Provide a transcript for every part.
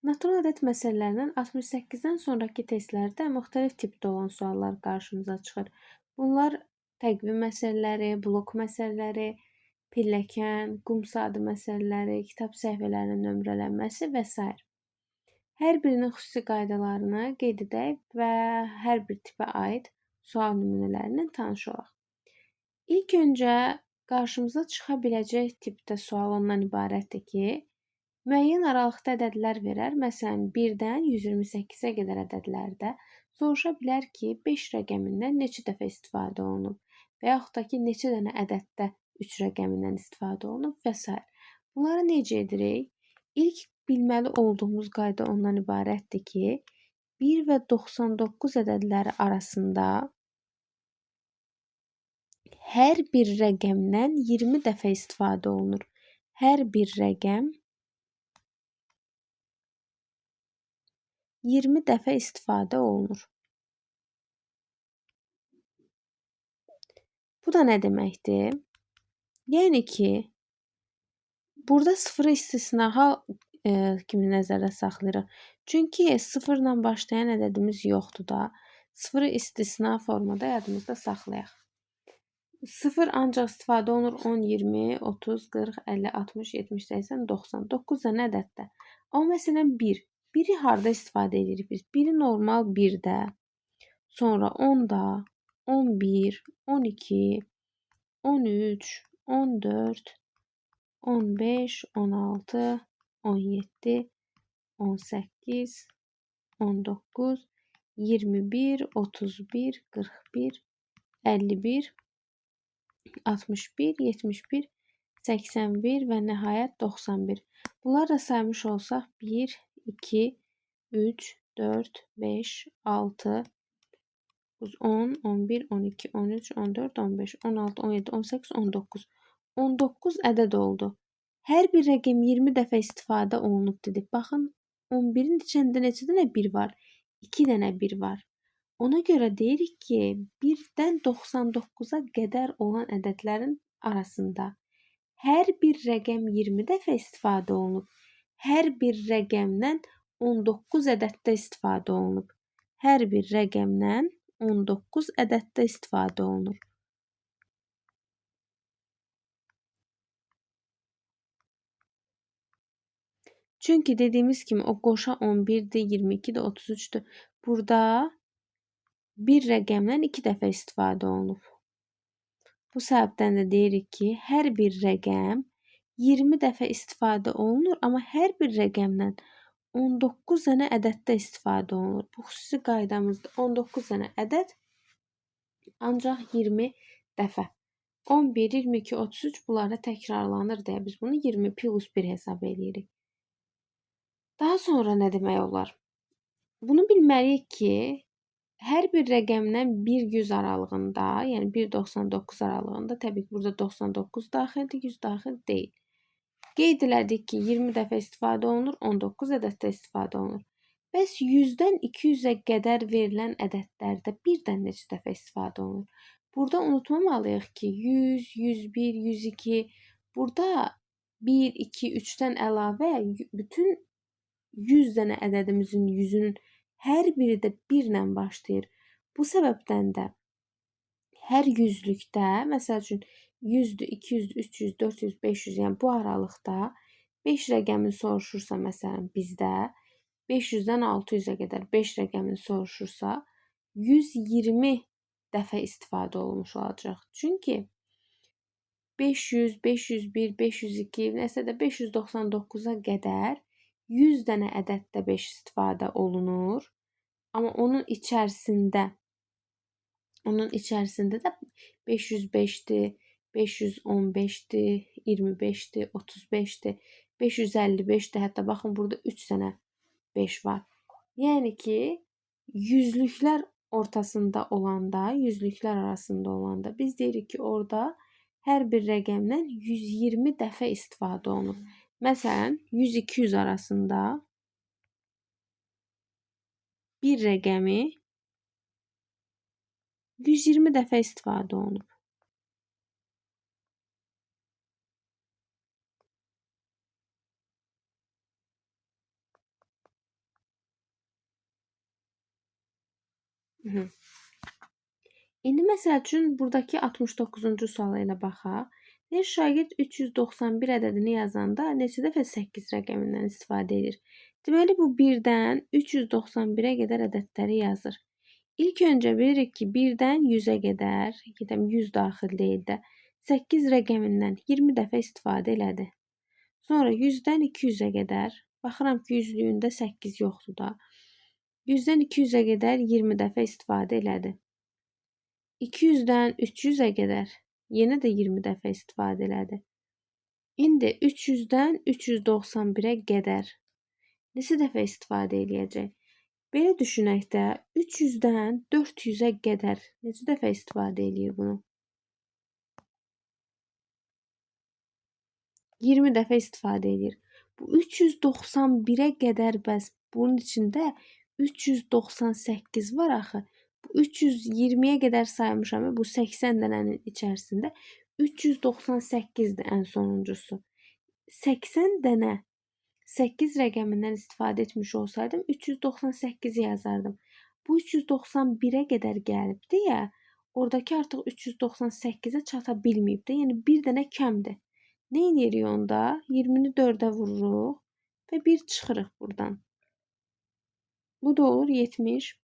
Natural ədəd məsələlərindən 68-dən sonrakı testlərdə müxtəlif tipdə olan suallar qarşımıza çıxır. Bunlar təqvim məsələləri, blok məsələləri, pilləkən, qum saatı məsələləri, kitab səhifələrinin nömrələnməsi və s. Hər birinin xüsusi qaydalarını qeyd edək və hər bir tipə aid sual nümunələri ilə tanış olaq. İlk öncə qarşımıza çıxa biləcək tipdə sual ondan ibarətdir ki, müəyyən aralıqda ədədlər verər. Məsələn, 1-dən 128-ə qədər ədədlərdə soruşa bilər ki, 5 rəqəmindən neçə dəfə istifadə olunub və yaxud da ki, neçə dənə ədəddə 3 rəqəmindən istifadə olunub və s. Bunları necə edirik? İlk bilməli olduğumuz qayda ondan ibarətdir ki, 1 və 99 ədədləri arasında hər bir rəqəmdən 20 dəfə istifadə olunur. Hər bir rəqəm 20 dəfə istifadə olunur. Bu da nə deməkdir? Yəni ki, burada sıfırı istisna hal kimi nəzərdə saxlayırıq. Çünki sıfırla başlayan ədədimiz yoxdur da. Sıfırı istisna formada yadımızda saxlayaq. Sıfır ancaq istifadə olunur 10, 20, 30, 40, 50, 60, 70, 80, 90, 9 dənə ədəddə. Amma məsələn 1. 1-i harda istifadə edirik biz? 1-i normal 1-də, sonra 10-da, 11, 12, 13, 14, 15, 16, 17, 18, 19, 21, 31, 41, 51, 61, 71, 81 və nəhayət 91. Bunları da saymış olsaq 1, 2, 3, 4, 5, 6, 10, 11, 12, 13, 14, 15, 16, 17, 18, 19. 19 ədəd oldu. Hər bir rəqəm 20 dəfə istifadə olunub dedik. Baxın, 11-in içində neçə dənə 1 var? 2 dənə 1 var. Ona görə deyirik ki, 1-dən 99-a qədər olan ədədlərin arasında hər bir rəqəm 20 dəfə istifadə olunub. Hər bir rəqəmdən 19 ədəddə istifadə olunub. Hər bir rəqəmdən 19 ədəddə istifadə olunur. Çünki dediyimiz kimi o qoşa 11-dir, 22-dir, 33-dür. Burada bir rəqəmdən 2 dəfə istifadə olunub. Bu səbəbdən də deyirik ki, hər bir rəqəm 20 dəfə istifadə olunur, amma hər bir rəqəmdən 19 dənə ədəddə istifadə olunur. Bu xüsusi qaydamızda 19 dənə ədəd ancaq 20 dəfə. 11, 22, 33 bunlarda təkrarlanır deyə biz bunu 20 plus 1 hesab edirik. Daha sonra nə demək olar? Bunu bilməliyik ki, hər bir rəqəmdən 1-100 aralığında, yəni 1.99 aralığında, təbii ki, burada 99 daxildir, 100 daxil deyil. Qeyd elədik ki, 20 dəfə istifadə olunur, 19 ədəddə istifadə olunur. Bəs 100-dən 200-ə qədər verilən ədədlərdə birdən neçə dəfə istifadə olunur? Burada unutmamalıyıq ki, 100, 101, 102, burada 1, 2, 3-dən əlavə bütün 100 dənə ədədimizin 100-ünün hər biri də 1 ilə başlayır. Bu səbəbdən də hər yüzlükdə, məsəl üçün 100-dür, 200-dür, 300, 400, 500, yəni bu aralıqda 5 rəqəmini soruşursa, məsələn bizdə 500-dən 600-ə qədər 5 rəqəmini soruşursa, 120 dəfə istifadə olunmuş olacaq. Çünki 500, 501, 502, nəsə də 599-a qədər 100 dənə ədəddə 5 istifadə olunur. Amma onun içərisində də 505-dir, 515-dir, 25-dir, 35-dir, 555-dir. Hətta baxın, burada 3 dənə 5 var. Yəni ki, yüzlüklər ortasında olanda, yüzlüklər arasında olanda biz deyirik ki, orada hər bir rəqəmdən 120 dəfə istifadə olunur. Məsələn, 100-200 arasında bir rəqəmi 120 dəfə istifadə olunub. İndi məsəl üçün buradakı 69-cu suala elə baxaq. Deyir, şagird 391 ədədini yazanda neçə dəfə 8 rəqəmindən istifadə edir? Deməli, bu 1-dən 391-ə qədər ədədləri yazır. İlk öncə bilirik ki, 1-dən 100-ə qədər, gedəm 100 daxil deyil də, 8 rəqəmindən 20 dəfə istifadə elədi. Sonra 100-dən 200-ə qədər, baxıram ki, yüzlüyündə 8 yoxdur da, 100-dən 200-ə qədər 20 dəfə istifadə elədi. 200-dən 300-ə qədər yenə də 20 dəfə istifadə elədi. İndi 300-dən 391-ə qədər neçə dəfə istifadə eləyəcək? Belə düşünək də, 300-dən 400-ə qədər neçə dəfə istifadə eləyir bunu? 20 dəfə istifadə eləyir. Bu 391-ə qədər bəs bunun içində 398 var axı. Bu 320-yə qədər saymışam, bu 80 dənənin içərisində 398-dir ən sonuncusu. 80 dənə 8 rəqəmindən istifadə etmiş olsaydım 398-i yazardım. Bu 391-ə qədər gəlib deyə oradakı artıq 398-ə çata bilməyib də, yəni bir dənə kəmdir. Nə edirik onda? 20-ni 4-ə vururuq və 1 çıxırıq buradan. Bu da olur 79.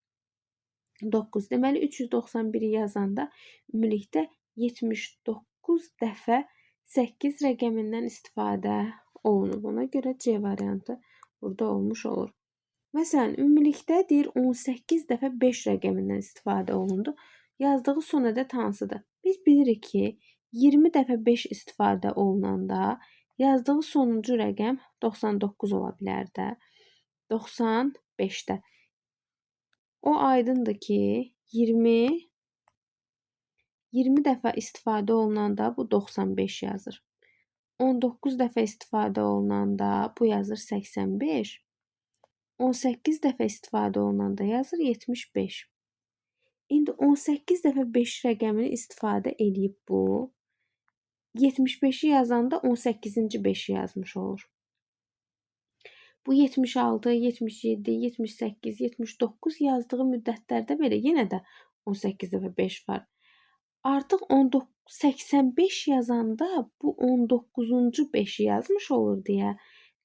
Deməli 391-i yazanda ümumilikdə 79 dəfə 8 rəqəmindən istifadə olunub. Ona görə C variantı burada olmuş olur. Məsələn, ümumilikdə deyir 18 dəfə 5 rəqəmindən istifadə olundu. Yazdığı son ədəd hansıdır? Biz bilirik ki, 20 dəfə 5 istifadə olunanda yazdığı sonuncu rəqəm 99 ola bilər də. 95-də. O aydındır ki, 20 dəfə istifadə olunanda bu 95 yazır. 19 dəfə istifadə olunanda bu yazır 85. 18 dəfə istifadə olunanda yazır 75. İndi 18 dəfə 5 rəqəmini istifadə eləyib bu. 75-i yazanda 18-ci 5-i yazmış olur. Bu 76, 77, 78, 79 yazdığı müddətlərdə belə yenə də 18 dəfə 5 var. Artıq 85 yazanda bu 19-cu 5-i yazmış olur deyə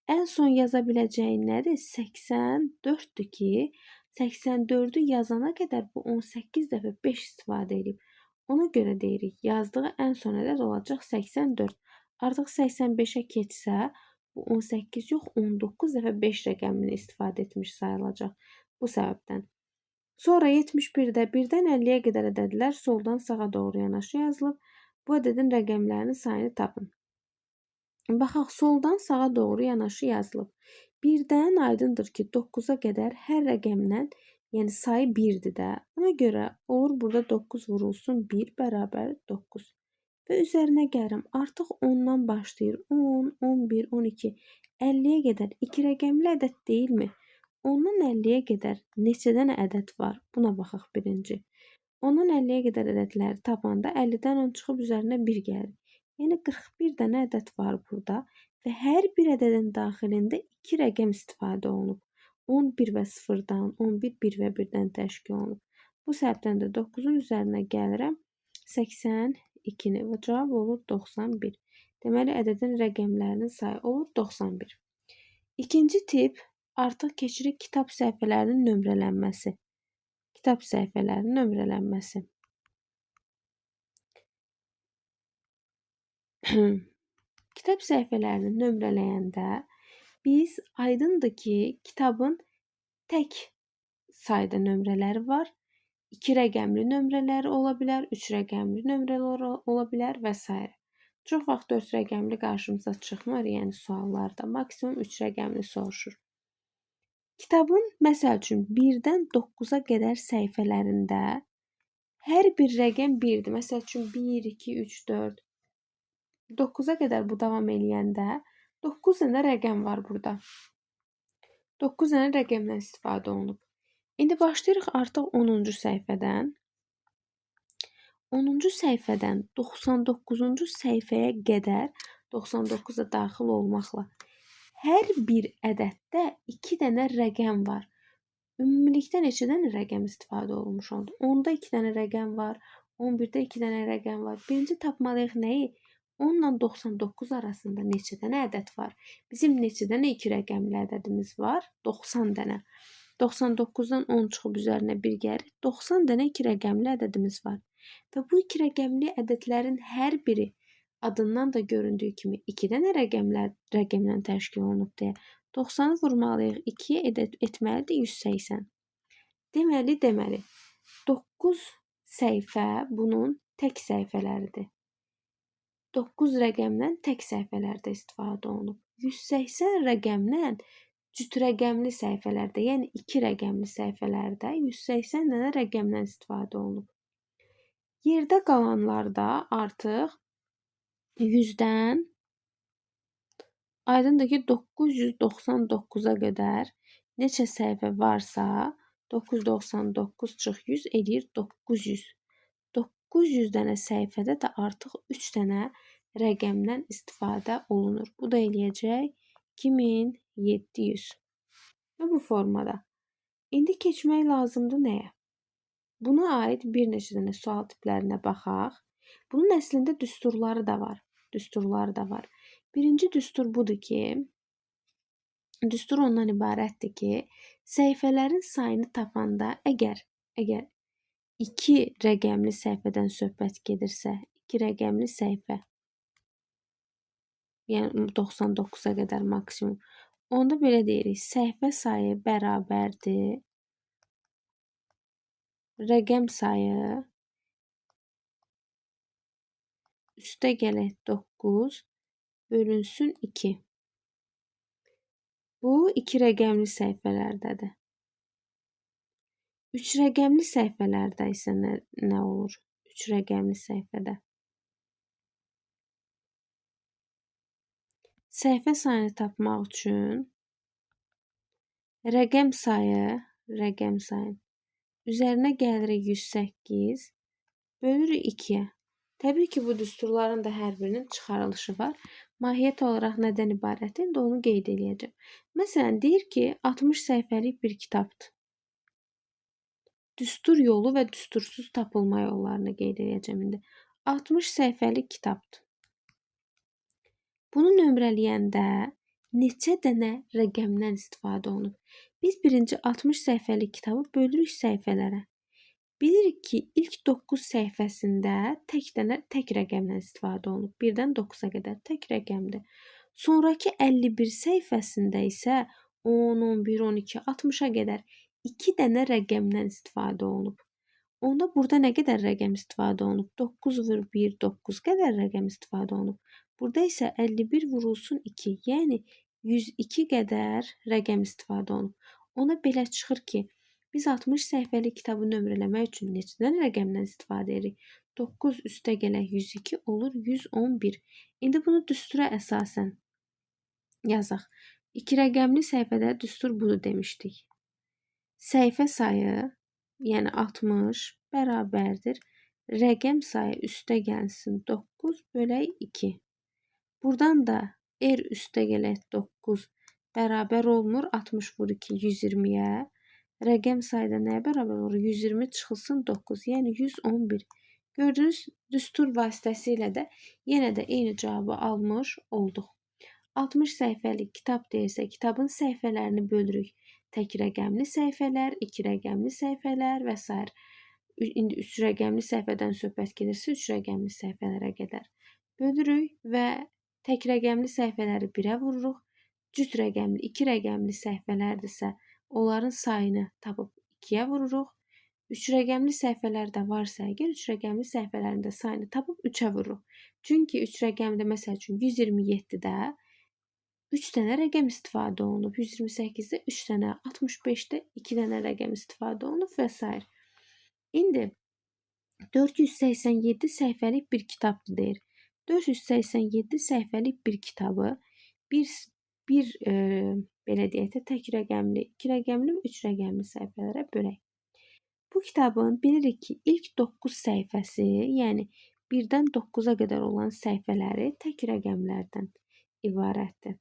ən son yaza biləcəyi nədir? 84-dür ki, 84-ü yazana qədər bu 18 dəfə 5 istifadə edib. Ona görə deyirik, yazdığı ən son ədəd olacaq 84. Artıq 85-ə keçsə, bu 18 yox, 19 dəfə 5 rəqəmini istifadə etmiş sayılacaq bu səbəbdən. Sonra 71-də 1-dən 50-yə qədər ədədlər soldan sağa doğru yanaşı yazılıb. Bu ədədin rəqəmlərinin sayını tapın. Baxaq, soldan sağa doğru yanaşı yazılıb. 1-dən aydındır ki, 9-a qədər hər rəqəmdən, yəni sayı 1-dir də. Ona görə olur burada 9 vurulsun 1 bərabər 9. Və üzərinə gəlirəm. Artıq 10-dan başlayır. 10, 11, 12, 50-yə qədər 2 rəqəmli ədəd deyilmi? 10-dan 50-yə qədər neçə dənə ədəd var? Buna baxaq birinci. 10-dan 50-yə qədər ədədləri tapanda 50-dən 10 çıxıb üzərinə 1 gəlir. Yəni 41 dənə ədəd var burada və hər bir ədədin daxilində 2 rəqəm istifadə olunub. 11 və 0-dan, 11, 1 və 1-dən təşkil olunub. Bu səbəbdən də 9-un üzərinə gəlirəm 82-ni və cavab olur 91. Deməli, ədədin rəqəmlərinin sayı olur 91. İkinci tip artıq keçirik kitab səhifələrinin nömrələnməsi. Kitab səhifələrinin nömrələnməsi. Kitab səhifələrini nömrələyəndə biz aydındır ki, kitabın tək sayda nömrələri var. 2 rəqəmli nömrələri ola bilər, 3 rəqəmli nömrələri ola bilər və s. Çox vaxt 4 rəqəmli qarşımıza çıxmır, yəni suallarda maksimum 3 rəqəmli soruşur. Kitabın, məsəl üçün, 1-dən 9-a qədər səhifələrində hər bir rəqəm 1-dir. Məsəl üçün, 1, 2, 3, 4, 9-a qədər bu davam eləyəndə 9 dənə rəqəm var burada. 9 dənə rəqəmdən istifadə olunub. İndi başlayırıq artıq 10-cu səhifədən. 10-cu səhifədən 99-cu səhifəyə qədər, 99 da daxil olmaqla, hər bir ədəddə 2 dənə rəqəm var. Ümumilikdə neçə dənə rəqəm istifadə olunmuş oldu? 10-da 2 dənə rəqəm var, 11-də 2 dənə rəqəm var. Birinci tapmalıyıq nəyi? 10 ilə 99 arasında neçə dənə ədəd var? Bizim neçə dənə 2 rəqəmli ədədimiz var? 90 dənə. 99-dan 10 çıxıb üzərinə 1 gəlir. 90 dənə 2 rəqəmli ədədimiz var. Və bu 2 rəqəmli ədədlərin hər biri adından da göründüyü kimi 2 dənə rəqəmlə təşkil olunub deyə 90-ı vurmalıyıq 2-yə etməlidir 180. Deməli, 9 səhifə bunun tək səhifələridir. 9 rəqəmlə tək səhifələrdə istifadə olunub. 180 rəqəmlə cüt rəqəmli səhifələrdə, yəni 2 rəqəmli səhifələrdə 180 dənə rəqəmlə istifadə olunub. Yerdə qalanlarda artıq 100-dən aydındır ki, 999-a qədər neçə səhifə varsa 999 çıx 100 eləyir 900. 900 dənə səhifədə də artıq 3 dənə rəqəmdən istifadə olunur. Bu da eləyəcək 2700. Və bu formada. İndi keçmək lazımdır nəyə? Buna aid bir neçə dənə sual tiplərinə baxaq. Bunun əslində düsturları da var. Düsturları da var. Birinci düstur budur ki, düstur ondan ibarətdir ki, səhifələrin sayını tapanda əgər 2 rəqəmli səhifədən söhbət gedirsə, 2 rəqəmli səhifə, yəni 99-a qədər maksimum, onda belə deyirik, səhifə sayı bərabərdir rəqəm sayı üstə gələk 9 bölünsün 2. Bu 2 rəqəmli səhifələrdədir. 3 rəqəmli səhifələrdə isə nə olur? 3 rəqəmli səhifədə. Səhifə sayını tapmaq üçün rəqəm sayı üzərinə gəlirik 108, bölürük 2-yə. Təbii ki, bu düsturların da hər birinin çıxarılışı var. Mahiyyət olaraq nədən ibarətdir? İndi onu qeyd eləyəcəm. Məsələn, deyir ki, 60 səhifəlik bir kitabdır. Düstur yolu və düstursuz tapılma yollarını qeyd eləyəcəm indi. 60 səhifəlik kitabdır. Bunu nömrələyəndə neçə dənə rəqəmdən istifadə olunub? Biz birinci 60 səhifəlik kitabı bölürük səhifələrə. Bilirik ki, ilk 9 səhifəsində tək rəqəmdən istifadə olunub. 1-dən 9-a qədər tək rəqəmdir. Sonrakı 51 səhifəsində isə 10, 11, 12, 60-a qədər 2 dənə rəqəmdən istifadə olunub. Onda burada nə qədər rəqəm istifadə olunub? 9 vur 1, 9 qədər rəqəm istifadə olunub. Burada isə 51 vurulsun 2, yəni 102 qədər rəqəm istifadə olunub. Ona belə çıxır ki, biz 60 səhifəlik kitabı nömrələmək üçün neçə dənə rəqəmdən istifadə edirik? 9 üstə gələk 102 olur 111. İndi bunu düstura əsasən yazaq. 2 rəqəmli səhifədə düstur bunu demişdik. Səhifə sayı, yəni 60 bərabərdir. Rəqəm sayı üstə gəlsin 9 bölək 2. Buradan da R üstə gələk 9 bərabər olmur. 60 vur 2 120-yə. Rəqəm sayı da nəyə bərabər olur? 120 çıxılsın 9, yəni 111. Gördüyünüz düstur vasitəsilə də yenə də eyni cavabı almış olduq. 60 səhifəlik kitab deyirsə, kitabın səhifələrini bölürük. Tək rəqəmli səhifələr, 2 rəqəmli səhifələr və s. İndi 3 rəqəmli səhifədən söhbət gedirsə, 3 rəqəmli səhifələrə qədər bölürük və tək rəqəmli səhifələri 1-ə vururuq. Cüt rəqəmli, 2 rəqəmli səhifələrdirsə, onların sayını tapıb 2-yə vururuq. 3 rəqəmli səhifələr də varsa əgər, 3 rəqəmli səhifələrin də sayını tapıb 3-ə vururuq. Çünki 3 rəqəmdə, məsəl üçün 127-də 3 dənə rəqəm istifadə olunub, 128-də 3 dənə, 65-də 2 dənə rəqəm istifadə olunub və s. İndi 487 səhifəlik bir kitabdır deyir. 487 səhifəlik bir kitabı bir belə deyək də, tək rəqəmli, 2 rəqəmli və 3 rəqəmli səhifələrə bölək. Bu kitabın bilirik ki, ilk 9 səhifəsi, yəni 1-dən 9-a qədər olan səhifələri tək rəqəmlərdən ibarətdir.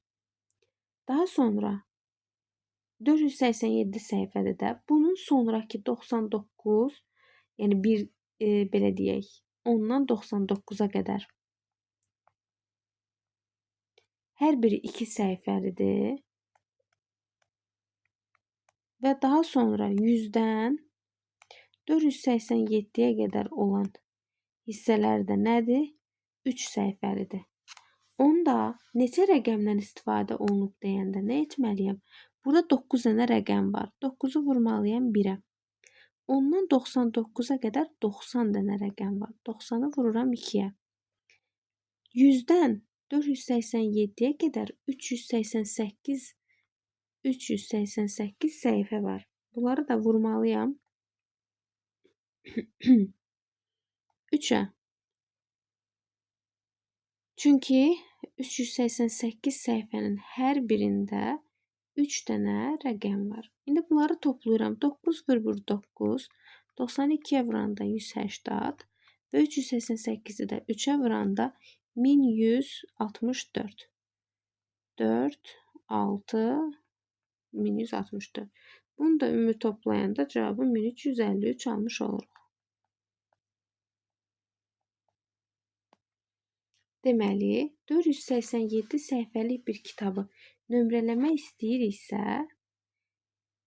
Daha sonra 487 səhifədir də. Bunun sonrakı 99, yəni bir belə deyək, 10-dan 99-a qədər. Hər biri 2 səhifəlidir. Və daha sonra 100-dən 487-yə qədər olan hissələr də nədir? 3 səhifəlidir. Onda neçə rəqəmdən istifadə olunub deyəndə nə etməliyəm? Burada 9 dənə rəqəm var. 9-u vurmalıyam 1-ə. Ondan 99-a qədər 90 dənə rəqəm var. 90-ı vururam 2-yə. 100-dən 487-yə qədər 388 səhifə var. Bunları da vurmalıyam 3-ə. Çünki 388 səhifənin hər birində 3 dənə rəqəm var. İndi bunları toplayıram. 9 vur 1 9, 92-yə vuranda 180 və 388-i də 3-ə vuranda 1164. 4, 6, 1164. Bunu da ümumi toplayanda cavabı 1353 almış oluruq. Deməli, 487 səhifəlik bir kitabı nömrələmək istəyiriksə,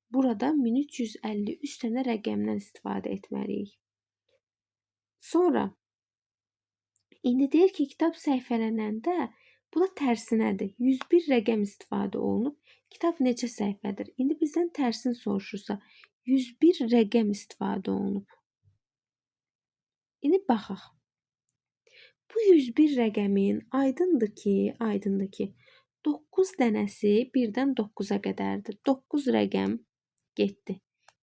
burada 1353 dənə rəqəmdən istifadə etməliyik. Sonra, indi deyir ki, kitab səhifələnəndə bu da tərsinədir. 101 rəqəm istifadə olunub. Kitab neçə səhifədir? İndi bizdən tərsin soruşursa, 101 rəqəm istifadə olunub. İndi baxaq. Bu 101 rəqəmin aydındır ki, 9 dənəsi 1-dən 9-a qədərdir. 9 rəqəm getdi.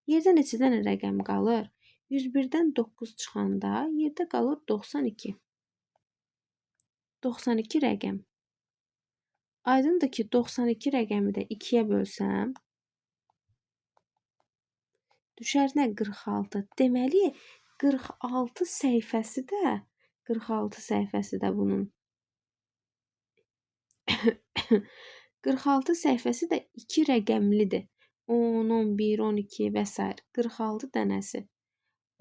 Yerdə neçə dənə rəqəm qalır? 101-dən 9 çıxanda yerdə qalır 92. 92 rəqəm. Aydındır ki, 92 rəqəmi də 2-yə bölsəm, düşər nə? 46. Deməli, 46 səhifəsi də 46 səhifəsi də bunun. 46 səhifəsi də 2 rəqəmlidir. 10, 11, 12 və s. 46 dənəsi.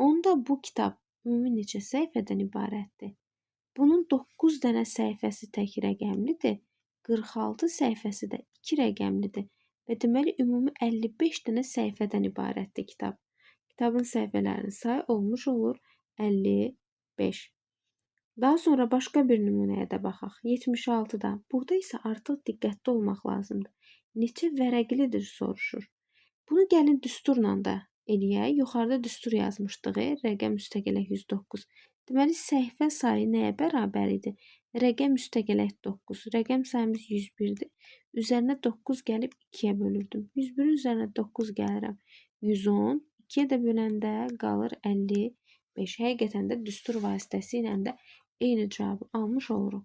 Onda bu kitab ümumi neçə səhifədən ibarətdir? Bunun 9 dənə səhifəsi tək rəqəmlidir. 46 səhifəsi də 2 rəqəmlidir. Və deməli, ümumi 55 dənə səhifədən ibarətdir kitab. Kitabın səhifələrinin sayı olmuş olur 55. Daha sonra başqa bir nümunəyə də baxaq. 76-da. Burada isə artıq diqqətli olmaq lazımdır. Neçə vərəqlidir soruşur. Bunu gəlin düsturla da eləyək. Yuxarıda düstur yazmışdıq. Rəqəm üstəgələk 109. Deməli, səhifə sayı nəyə bərabər idi? Rəqəm üstəgələk 9. Rəqəm sayımız 101-dir. Üzərinə 9 gəlib 2-yə bölürdüm. 101-in üzərinə 9 gəlirəm. 110. 2-yə də böləndə qalır 55. Həqiqətən də düstur vasitəsilə də eyni cavabı almış oluruq.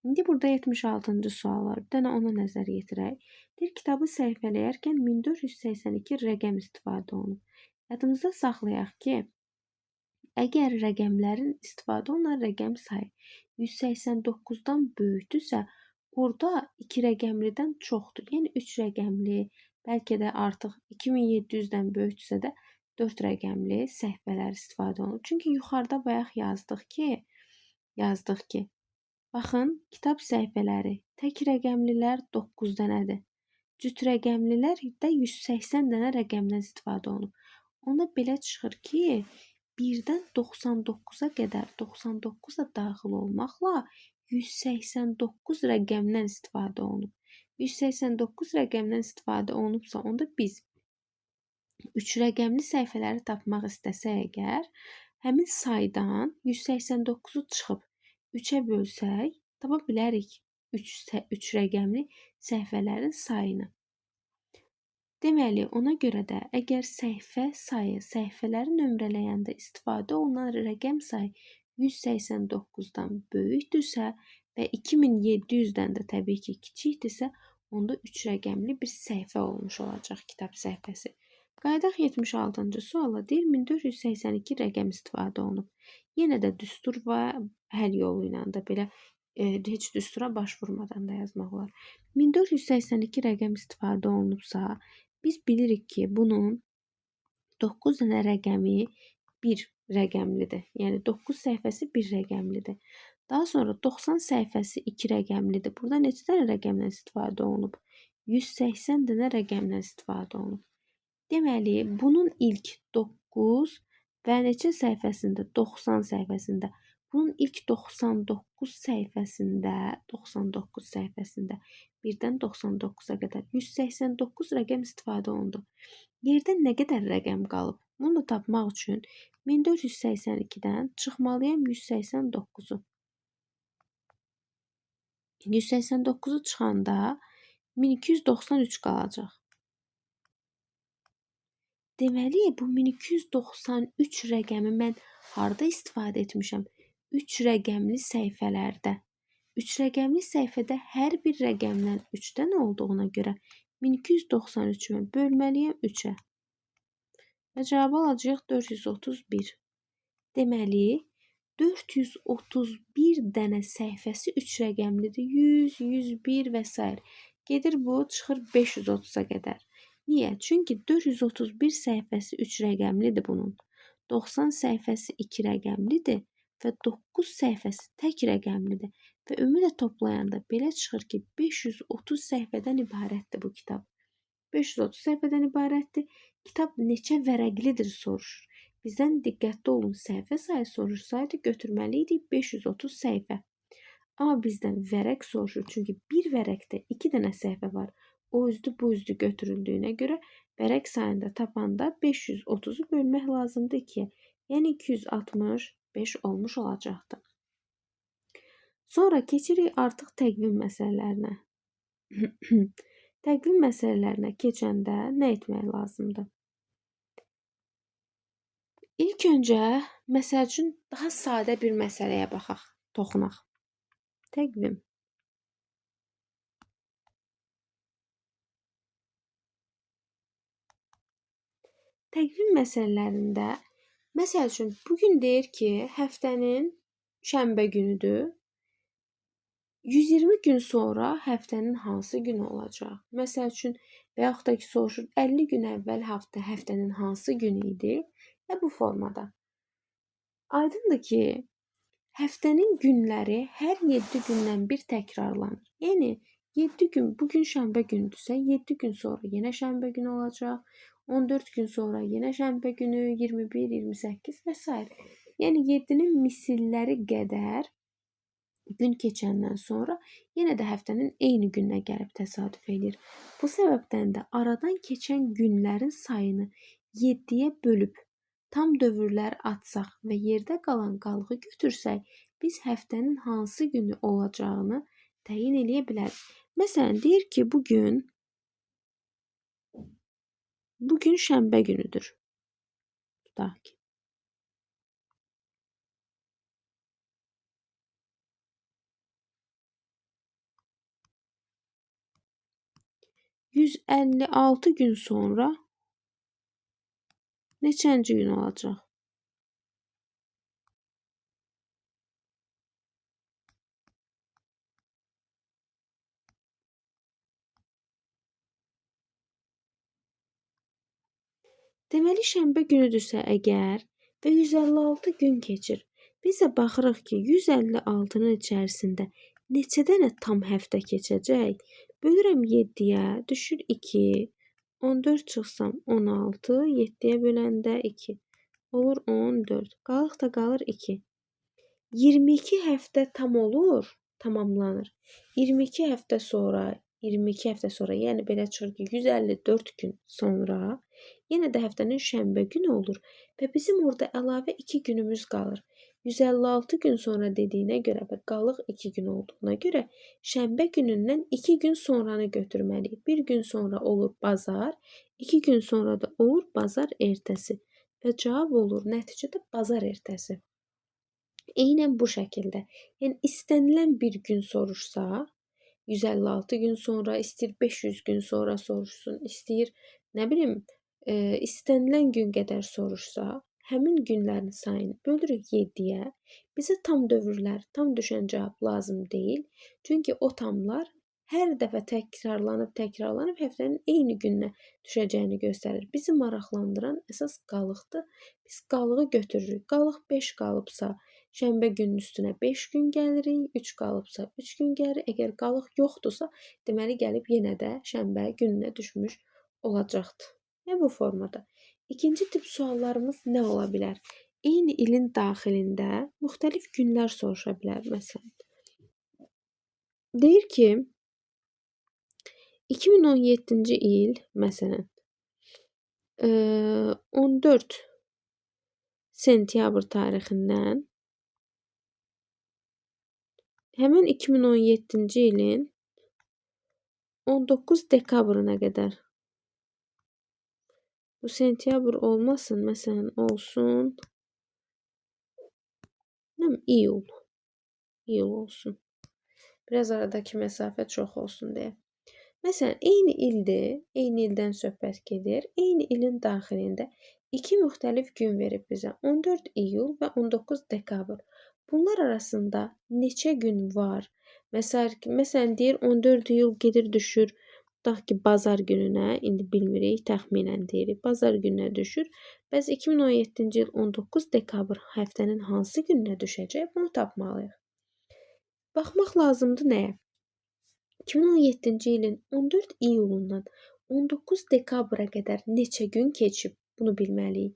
İndi burada 76-cı sual var. Bir dənə ona nəzər yetirək. Deyir, kitabı səhifələyərkən 1482 rəqəm istifadə olunub. Yadımızda saxlayaq ki, əgər rəqəmlərin istifadə olunan rəqəm sayı 189-dan böyükdürsə, orada 2 rəqəmlidən çoxdur. Yəni 3 rəqəmli, bəlkə də artıq 2700-dən böyükdürsə də 4 rəqəmli səhifələr istifadə olunur. Çünki yuxarıda bayaq yazdıq ki, baxın, kitab səhifələri tək rəqəmlilər 9 dənədir. Cüt rəqəmlilər də 180 dənə rəqəmdən istifadə olunub. Onda belə çıxır ki, 1-dən 99-a qədər, 99 da daxil olmaqla 189 rəqəmdən istifadə olunub. 189 rəqəmdən istifadə olunubsa, onda biz 3 rəqəmli səhifələri tapmaq istəsək əgər, həmin saydan 189-u çıxıb 3-ə bölsək, tapa bilərik 3 rəqəmli səhifələrin sayını. Deməli, ona görə də əgər səhifə sayı, səhifələri nömrələyəndə istifadə olunan rəqəm sayı 189-dan böyükdürsə və 2700-dən də təbii ki, kiçikdirsə, onda 3 rəqəmli bir səhifə olmuş olacaq kitab səhifəsi. Qayıdaq 76-cı suala, deyir 1482 rəqəm istifadə olunub. Yenə də düstur və həll yolu ilə də belə heç düstura baş vurmadan da yazmaq olar. 1482 rəqəm istifadə olunubsa, Biz bilirik ki, bunun 9 dənə rəqəmi bir rəqəmlidir. Yəni 9 səhifəsi bir rəqəmlidir. Daha sonra 90 səhifəsi 2 rəqəmlidir. Burada neçə dənə rəqəmdən istifadə olunub? 180 dənə rəqəmdən istifadə olunub. Deməli, bunun ilk 9 və neçə səhifəsində? 90 səhifəsində. Bunun ilk 99 səhifəsində, 99 səhifəsində 1-dən 99-a qədər 189 rəqəm istifadə olundu. Yerdə nə qədər rəqəm qalıb? Bunu da tapmaq üçün 1482-dən çıxmalıyam 189-u. 189-u çıxanda 1293 qalacaq. Deməli, bu 1293 rəqəmi mən harda istifadə etmişəm? 3 rəqəmli səhifələrdə. 3 rəqəmli səhifədə hər bir rəqəmdən 3 dənə olduğuna görə 1293-ü mən bölməliyəm 3-ə. Və cavabı alacağıq 431. Deməli, 431 dənə səhifəsi 3 rəqəmlidir. 100, 101 və s. Gedir bu, çıxır 530-a qədər. Niyə? Çünki 431 səhifəsi 3 rəqəmlidir bunun. 90 səhifəsi 2 rəqəmlidir və 9 səhifəsi tək rəqəmlidir. Və ümumiyyətlə toplayanda belə çıxır ki, 530 səhifədən ibarətdir bu kitab. 530 səhifədən ibarətdir. Kitab neçə vərəqlidir soruşur. Bizdən diqqətli olun, səhifə sayı soruşsaydı götürməli idik 530 səhifə. Amma bizdən vərəq soruşur. Çünki bir vərəqdə 2 dənə səhifə var. O üzdü, bu üzdü götürüldüyünə görə vərəq sayında tapanda 530-u bölmək lazımdır 2-yə. Yəni 265 olmuş olacaqdı. Sonra keçirik artıq təqvim məsələlərinə. Təqvim məsələlərinə keçəndə nə etmək lazımdır? İlk öncə, məsəl üçün, daha sadə bir məsələyə baxaq, toxunaq. Təqvim. Təqvim məsələlərində, məsəl üçün, bugün deyir ki, həftənin şənbə günüdür. 120 gün sonra həftənin hansı günü olacaq? Məsəl üçün, və yaxud da ki, soruşur, 50 gün əvvəl həftənin hansı günü idi? Və bu formada. Aydındır ki, həftənin günləri hər 7 gündən bir təkrarlanır. Yəni, 7 gün, bugün şənbə günüdürsə, 7 gün sonra yenə şənbə günü olacaq. 14 gün sonra yenə şənbə günü, 21, 28 və s. Yəni, 7-nin misilləri qədər gün keçəndən sonra yenə də həftənin eyni gününə gəlib təsadüf edir. Bu səbəbdən də aradan keçən günlərin sayını 7-yə bölüb tam dövrlər atsaq və yerdə qalan qalığı götürsək, biz həftənin hansı günü olacağını təyin eləyə bilərik. Məsələn, deyir ki, bugün şənbə günüdür. Tutaq ki. ...156 gün sonra neçənci gün olacaq? Deməli, şənbə günüdürsə əgər və 156 gün keçir, biz də baxırıq ki, 156-nın içərisində neçə dənə tam həftə keçəcək? Bölürəm 7-yə, düşür 2, 14 çıxsam 16, 7-yə böləndə 2, olur 14, qalıq da qalır 2. 22 həftə tam olur, tamamlanır. 22 həftə sonra, 22 həftə sonra, yəni belə çıxır ki, 154 gün sonra yenə də həftənin şənbə günü olur və bizim orada əlavə 2 günümüz qalır. 156 gün sonra dediyinə görə və qalıq 2 gün olduğuna görə şənbə günündən 2 gün sonranı götürməliyik. 1 gün sonra olur bazar, 2 gün sonra da olur bazar ertəsi və cavab olur nəticədə bazar ertəsi. Eynən bu şəkildə. Yəni istənilən bir gün soruşsa, 156 gün sonra, istəyir 500 gün sonra soruşsun, istəyir nə bilim, istənilən gün qədər soruşsa, həmin günlərin sayını bölürük 7-yə. Bizə tam dövrlər, tam düşən cavab lazım deyil. Çünki o tamlar Hər dəfə təkrarlanıb, təkrarlanıb həftənin eyni gününə düşəcəyini göstərir. Bizi maraqlandıran əsas qalıqdır. Biz qalığı götürürük. Qalıq 5 qalıbsa, şənbə günün üstünə 5 gün gəlirik, 3 qalıbsa 3 gün gəlir. Əgər qalıq yoxdursa, deməli gəlib yenə də şənbə gününə düşmüş olacaqdır. Yəni bu formada. İkinci tip suallarımız nə ola bilər? Eyni ilin daxilində müxtəlif günlər soruşa bilər məsələn. Deyir ki, 2017-ci il məsələn 14 sentyabr tarixindən həmin 2017-ci ilin 19 dekabrına qədər. Bu sentyabr olmasın, məsələn olsun iyul. İyul olsun. Biraz aradakı məsafə çox olsun deyə. Məsələn, eyni ildir, eyni ildən söhbət gedir. Eyni ilin daxilində iki müxtəlif gün verib bizə. 14 iyul və 19 dekabr. Bunlar arasında neçə gün var? Məsələn deyir 14 iyul gedir düşür. Tutaq ki, bazar gününə, indi bilmirik, təxminən deyirik, bazar gününə düşür. Bəs 2017-ci il 19 dekabr həftənin hansı gününə düşəcək? Bunu tapmalıyıq. Baxmaq lazımdır nəyə? 2017-ci ilin 14 iyulundan 19 dekabra qədər neçə gün keçib? Bunu bilməliyik.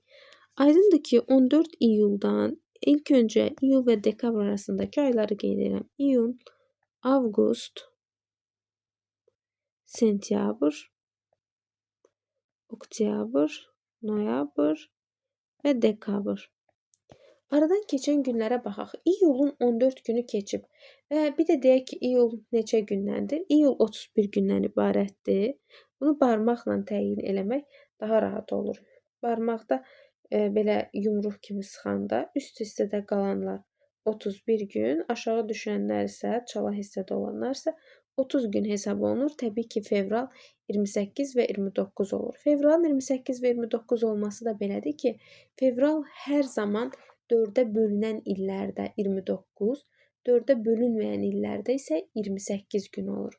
Aydındır ki, 14 iyuldan ilk öncə iyul və dekabr arasındakı ayları qeyd edirəm. İyun, avqust, sentyabr, oktyabr, noyabr və dekabr. Aradan keçən günlərə baxaq. İyulun 14 günü keçib və bir də deyək ki, iyul neçə gündəndir? İyul 31 gündən ibarətdir. Bunu barmaqla təyin eləmək daha rahat olur. Barmaqda belə yumruq kimi sıxanda üst hissədə qalanlar 31 gün, aşağı düşənlər isə, çala hissədə olanlar isə 30 gün hesab olunur. Təbii ki, fevral 28 və 29 olur. Fevralın 28 və 29 olması da belədir ki, fevral hər zaman 4-ə bölünən illərdə 29, 4-ə bölünməyən illərdə isə 28 gün olur.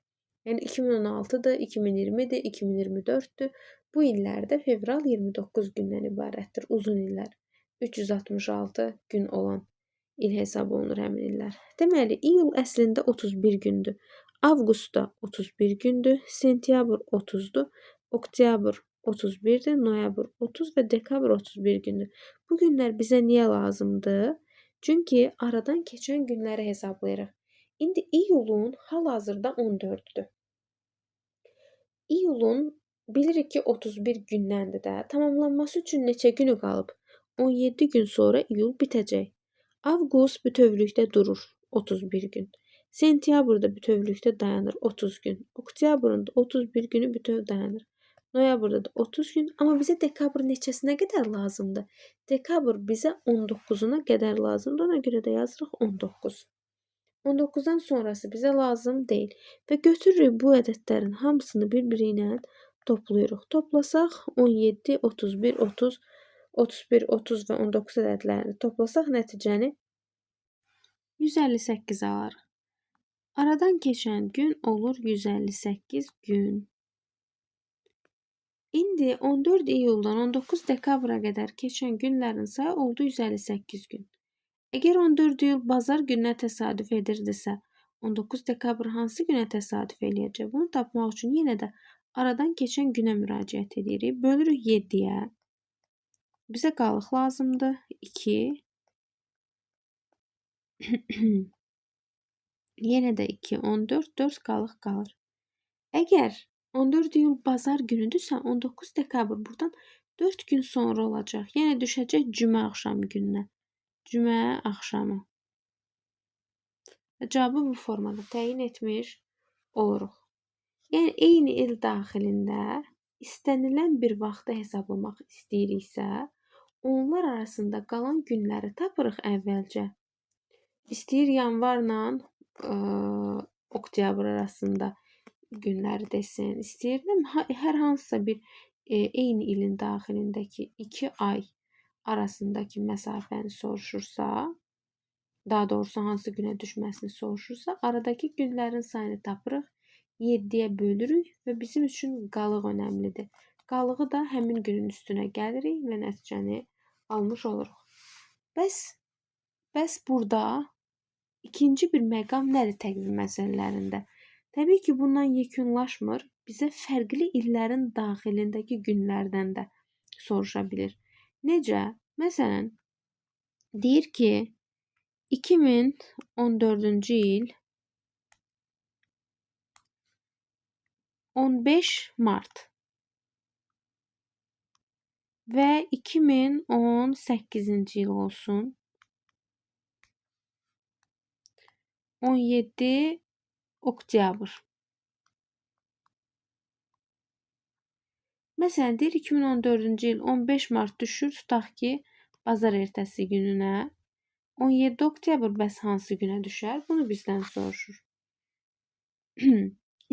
Yəni 2016-dır, 2020-dir, 2024-dür. Bu illərdə fevral 29 gündən ibarətdir. Uzun illər. 366 gün olan il hesab olunur həmin illər. Deməli, iyul əslində 31 gündür. Avqustda 31 gündür, sentyabr 30-dur, oktyabr 31-dir, noyabr 30 və dekabr 31 gündür. Bu günlər bizə niyə lazımdır? Çünki aradan keçən günləri hesablayırıq. İndi iyulun hal-hazırda 14-dür. İyulun bilirik ki 31 gündəndir də. Tamamlanması üçün neçə günü qalıb? 17 gün sonra iyul bitəcək. Avqust bütövlükdə durur 31 gün. Sentyabrda bütövlükdə dayanır 30 gün. Oktyabrın da 31 günü bütöv dayanır. Noyabrda da 30 gün. Amma bizə dekabr neçəsinə qədər lazımdır? Dekabr bizə 19-una qədər lazımdır. Ona görə də yazırıq 19. 19-dan sonrası bizə lazım deyil. Və götürürük bu ədədlərin hamısını bir-biri ilə toplayırıq. Toplasaq 17, 31, 30, 31, 30 və 19 ədədlərini toplasaq nəticəni 158 alarıq. Aradan keçən gün olur 158 gün. İndi 14 iyuldan 19 dekabra qədər keçən günlərin sayı oldu 158 gün. Əgər 14 iyul bazar gününə təsadüf edirdisə, 19 dekabr hansı günə təsadüf eləyəcək? Bunu tapmaq üçün yenə də aradan keçən günə müraciət edirik. Bölürük 7-yə. Bizə qalıq lazımdır. 2. Yenə də 2, 14, 4 qalıq qalır. Əgər 14 iyul bazar günüdürsə, 19 dekabr buradan 4 gün sonra olacaq. Yəni düşəcək cümə axşamı gününə. Cümə axşamı. Cavabı bu formada təyin etmiş oluruq. Yəni eyni il daxilində istənilən bir vaxtı hesablamaq istəyiriksə, onlar arasında qalan günləri tapırıq əvvəlcə. İstəyir yanvarla oktyabr arasında günləri desin. İstəyir hər hansısa bir eyni ilin daxilindəki 2 ay arasındakı məsafəni soruşursa, daha doğrusu hansı günə düşməsini soruşursa, aradakı günlərin sayını tapırıq. 7-yə bölürük və bizim üçün qalıq önəmlidir. Qalığı da həmin günün üstünə gəlirik və nəticəni almış oluruq. Bəs burada ikinci bir məqam nədir təqvim məsələlərində? Təbii ki, bundan yekunlaşmır. Bizə fərqli illərin daxilindəki günlərdən də soruşa bilir. Necə? Məsələn, deyir ki, 2014-cü il 15 mart və 2018-ci il olsun 17 oktyabr. Məsələn, deyir 2014-cü il 15 mart düşür, tutaq ki, bazar ertəsi gününə. 17 oktyabr bəs hansı günə düşər? Bunu bizdən soruşur.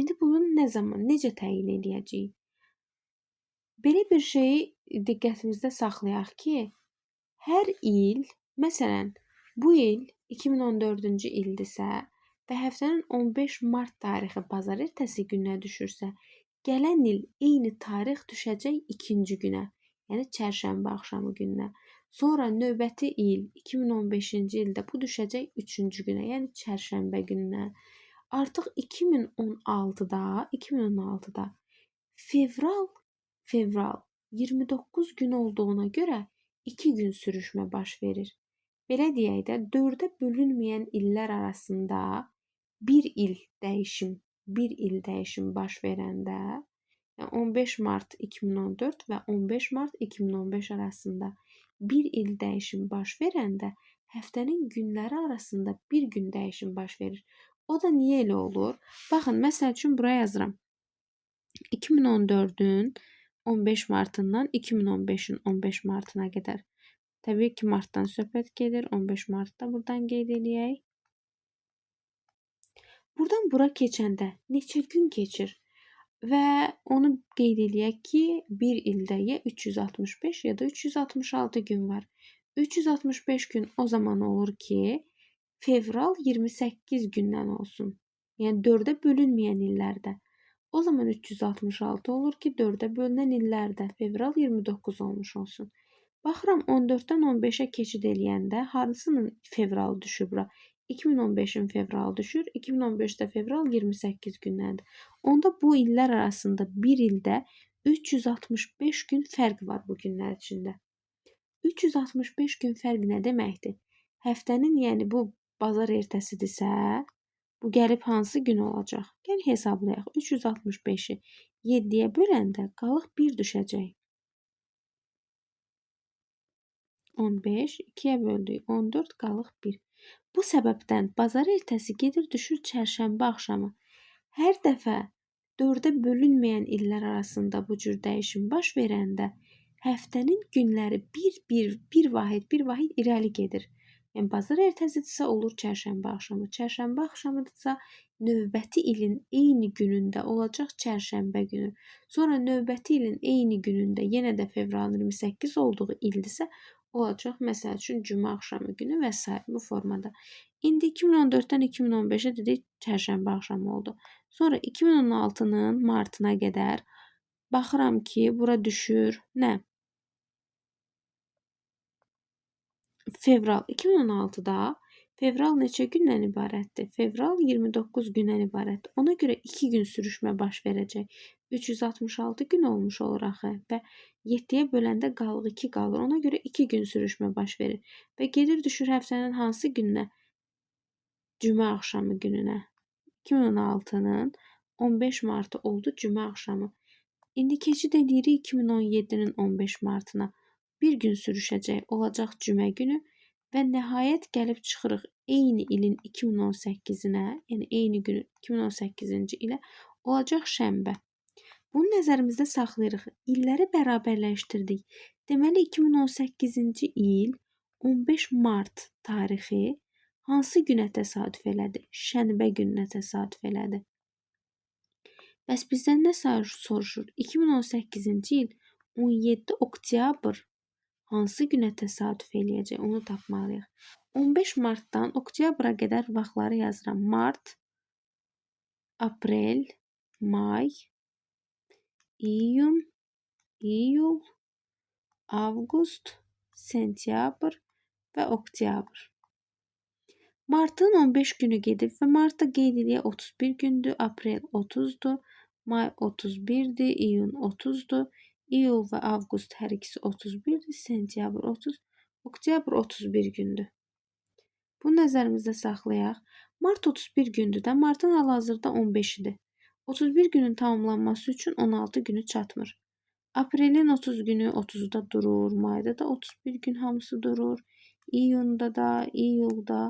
İndi bunu nə zaman, necə təyin edəcəyik? Belə bir şeyi diqqətimizdə saxlayaq ki, hər il, məsələn, bu il 2014-cü ildirsə və həftənin 15 mart tarixi bazar ertəsi gününə düşürsə, gələn il eyni tarix düşəcək ikinci günə, yəni çərşənbə axşamı gününə. Sonra növbəti il 2015-ci ildə bu düşəcək üçüncü günə, yəni çərşənbə gününə. Artıq 2016-da fevral 29 gün olduğuna görə 2 gün sürüşmə baş verir. Belə deyək də, 4-ə bölünməyən illər arasında bir il dəyişim baş verəndə, yəni 15 mart 2014 və 15 mart 2015 arasında bir il dəyişim baş verəndə həftənin günləri arasında bir gün dəyişim baş verir. O da niyə elə olur? Baxın, məsəl üçün buraya yazıram. 2014-ün 15 martından 2015-in 15 martına qədər. Təbii ki, martdan söhbət gedir. 15 martda buradan qeyd eləyək. Buradan bura keçəndə neçə gün keçir? Və onu qeyd eləyək ki, bir ildə ya 365 ya da 366 gün var. 365 gün o zaman olur ki, fevral 28 gündən olsun. Yəni 4-ə bölünməyən illərdə. O zaman 366 olur ki, 4-ə bölünən illərdə fevral 29 olmuş olsun. Baxıram 14-dən 15-ə keçid eləyəndə hansının fevralı düşür bura? 2015-in fevralı düşür. 2015-də fevral 28 gündəndir. Onda bu illər arasında bir ildə 365 gün fərq var bu günlər içində. 365 gün fərq nə deməkdir? Həftənin, yəni bu bazar ertəsidirsə, bu gəlib hansı gün olacaq? Gəl hesablayaq. 365-i 7-yə böləndə qalıq 1 düşəcək. 15, 2-yə böldük, 14, qalıq 1. Bu səbəbdən bazar ertəsi gedir düşür çərşənbə axşamı. Hər dəfə 4-ə bölünməyən illər arasında bu cür dəyişim baş verəndə həftənin günləri bir vahid irəli gedir. Yəni bazar ertəsidirsə olur çərşənbə axşamı, çərşənbə axşamıdırsa növbəti ilin eyni günündə olacaq çərşənbə günü. Sonra növbəti ilin eyni günündə yenə də fevralın 28 olduğu ildirsə olacaq məsəl üçün cümə axşamı günü və s. bu formada. İndi 2014-dən 2015-ə dedik çərşənbə axşamı oldu. Sonra 2016-nın martına qədər baxıram ki, bura düşür nə? Fevral 2016-da fevral neçə gündən ibarətdir? Fevral 29 gündən ibarətdir. Ona görə 2 gün sürüşmə baş verəcək. 366 gün olmuş olur axı və 7-yə böləndə qalıq 2 qalır. Ona görə 2 gün sürüşmə baş verir və gedir düşür həftənin hansı gününə? Cümə axşamı gününə. 2016-nın 15 martı oldu cümə axşamı. İndi keçid edirik 2017-nin 15 martına. Bir gün sürüşəcək, olacaq cümə günü və nəhayət gəlib çıxırıq eyni ilin 2018-inə, yəni eyni günün 2018-ci ilə olacaq şənbə. Bunu nəzərimizdə saxlayırıq. İlləri bərabərləşdirdik. Deməli 2018-ci il 15 mart tarixi hansı günə təsadüf elədi? Şənbə gününə təsadüf elədi. Bəs bizdən nə soruşur? 2018-ci il 17 oktyabr hansı günə təsadüf eləyəcək? Onu tapmalıyıq. 15 martdan oktyabra qədər vaxtları yazıram. Mart, aprel, may, iyun, iyul, avqust, sentyabr və oktyabr. Martın 15 günü gedib və martda qeyd eləyək 31 gündür, aprel 30-dur, may 31-dir, iyun 30-dur, iyul və avqust hər ikisi 31-dir, sentyabr 30, oktyabr 31 gündür. Bunu nəzərimizdə saxlayaq. Mart 31 gündür də, martın hal-hazırda 15-idir. 31 günün tamamlanması üçün 16 günü çatmır. Aprelin 30 günü 30-da durur, mayda da 31 gün hamısı durur, iyunda da, iyulda,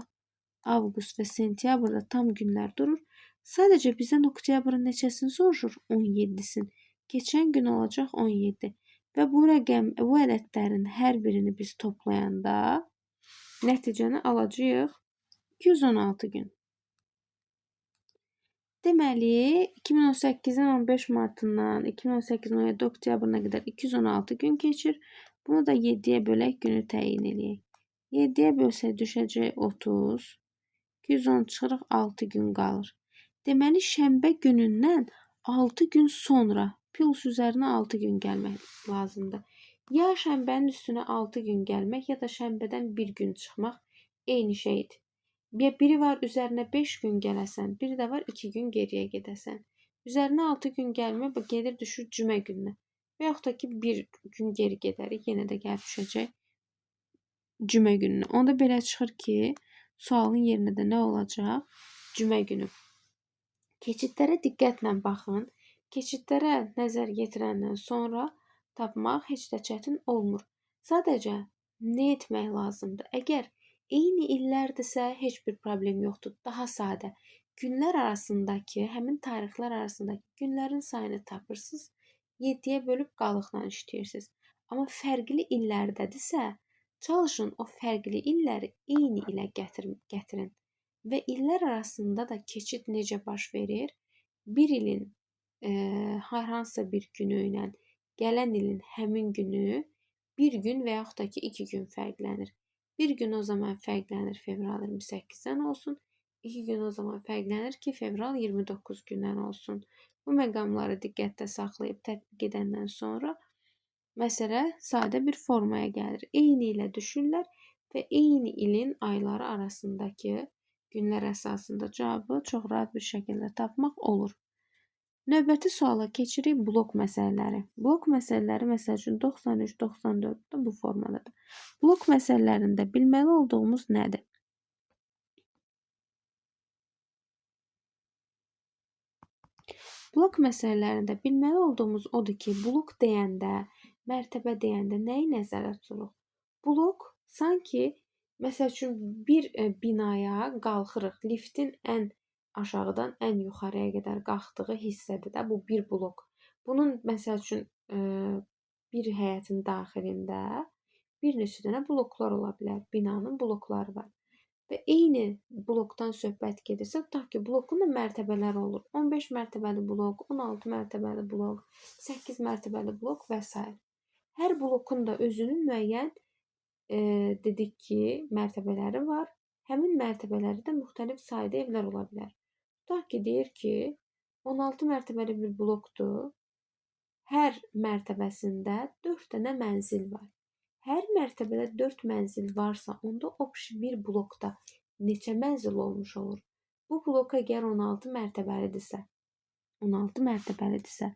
avqust və sentyabrda tam günlər durur. Sadəcə bizdən oktyabrın neçəsini soruşur? 17-sini. Keçən gün olacaq 17. Və bu rəqəm, bu ədədlərin hər birini biz toplayanda nəticəni alacağıq 216 gün. Deməli, 2018-in 15 martından 2018-in 17 oktyabrına qədər 216 gün keçir. Bunu da 7-yə bölək günü təyin eləyək. 7-yə bölsək düşəcək 30. 210 çıxırıq, 6 gün qalır. Deməli, şənbə günündən 6 gün sonra plus üzərinə 6 gün gəlmək lazımdır. Ya şənbənin üstünə 6 gün gəlmək, ya da şənbədən 1 gün çıxmaq eyni şeydir. Biri var üzərinə 5 gün gələsən, biri də var 2 gün geriyə gedəsən. Üzərinə 6 gün gəlmək gedir düşür cümə gününə. Və yaxud da ki 1 gün geri gedərik, yenə də gəlib düşəcək cümə gününə. Onda belə çıxır ki, sualın yerinə də nə olacaq? Cümə günü. Keçidlərə diqqətlə baxın. Keçidlərə nəzər yetirəndən sonra tapmaq heç də çətin olmur. Sadəcə nə etmək lazımdır? Əgər eyni illərdirsə, heç bir problem yoxdur. Daha sadə. Günlər arasındakı, həmin tarixlər arasındakı günlərin sayını tapırsınız. 7-yə bölüb qalıqla işləyirsiniz. Amma fərqli illərdədirsə, çalışın o fərqli illəri eyni ilə gətirin. Və illər arasında da keçid necə baş verir? Bir ilin hər hansısa bir günü ilə gələn ilin həmin günü bir gün və yaxud da ki 2 gün fərqlənir. Bir gün o zaman fərqlənir fevral 28-dən olsun. 2 gün o zaman fərqlənir ki, fevral 29 gündən olsun. Bu məqamları diqqətdə saxlayıb tətbiq edəndən sonra məsələ sadə bir formaya gəlir. Eyni ilə düşürlər və eyni ilin ayları arasındakı günlər əsasında cavabı çox rahat bir şəkildə tapmaq olur. Növbəti suala keçirik, blok məsələləri. Blok məsələləri məsəl üçün 93, 94 da bu formadadır. Blok məsələlərində bilməli olduğumuz nədir? Blok məsələlərində bilməli olduğumuz odur ki, blok deyəndə, mərtəbə deyəndə nəyi nəzərdə tuturuq? Blok sanki məsəl üçün bir binaya qalxırıq, liftin ən aşağıdan ən yuxarıya qədər qalxdığı hissədir də bu bir blok. Bunun məsəl üçün bir həyətin daxilində bir neçə dənə bloklar ola bilər. Binanın blokları var. Və eyni blokdan söhbət gedirsə, tutaq ki, blokun da mərtəbələri olur. 15 mərtəbəli blok, 16 mərtəbəli blok, 8 mərtəbəli blok və s. Hər blokun da özünün müəyyən dedik ki, mərtəbələri var. Həmin mərtəbələri də müxtəlif sayda evlər ola bilər. Tutaq ki, deyir ki, 16 mərtəbəli bir blokdur. Hər mərtəbəsində 4 dənə mənzil var. Hər mərtəbədə 4 mənzil varsa, onda o bir blokda neçə mənzil olmuş olur? Bu blok əgər 16 mərtəbəlidirsə, 16 mərtəbəlidirsə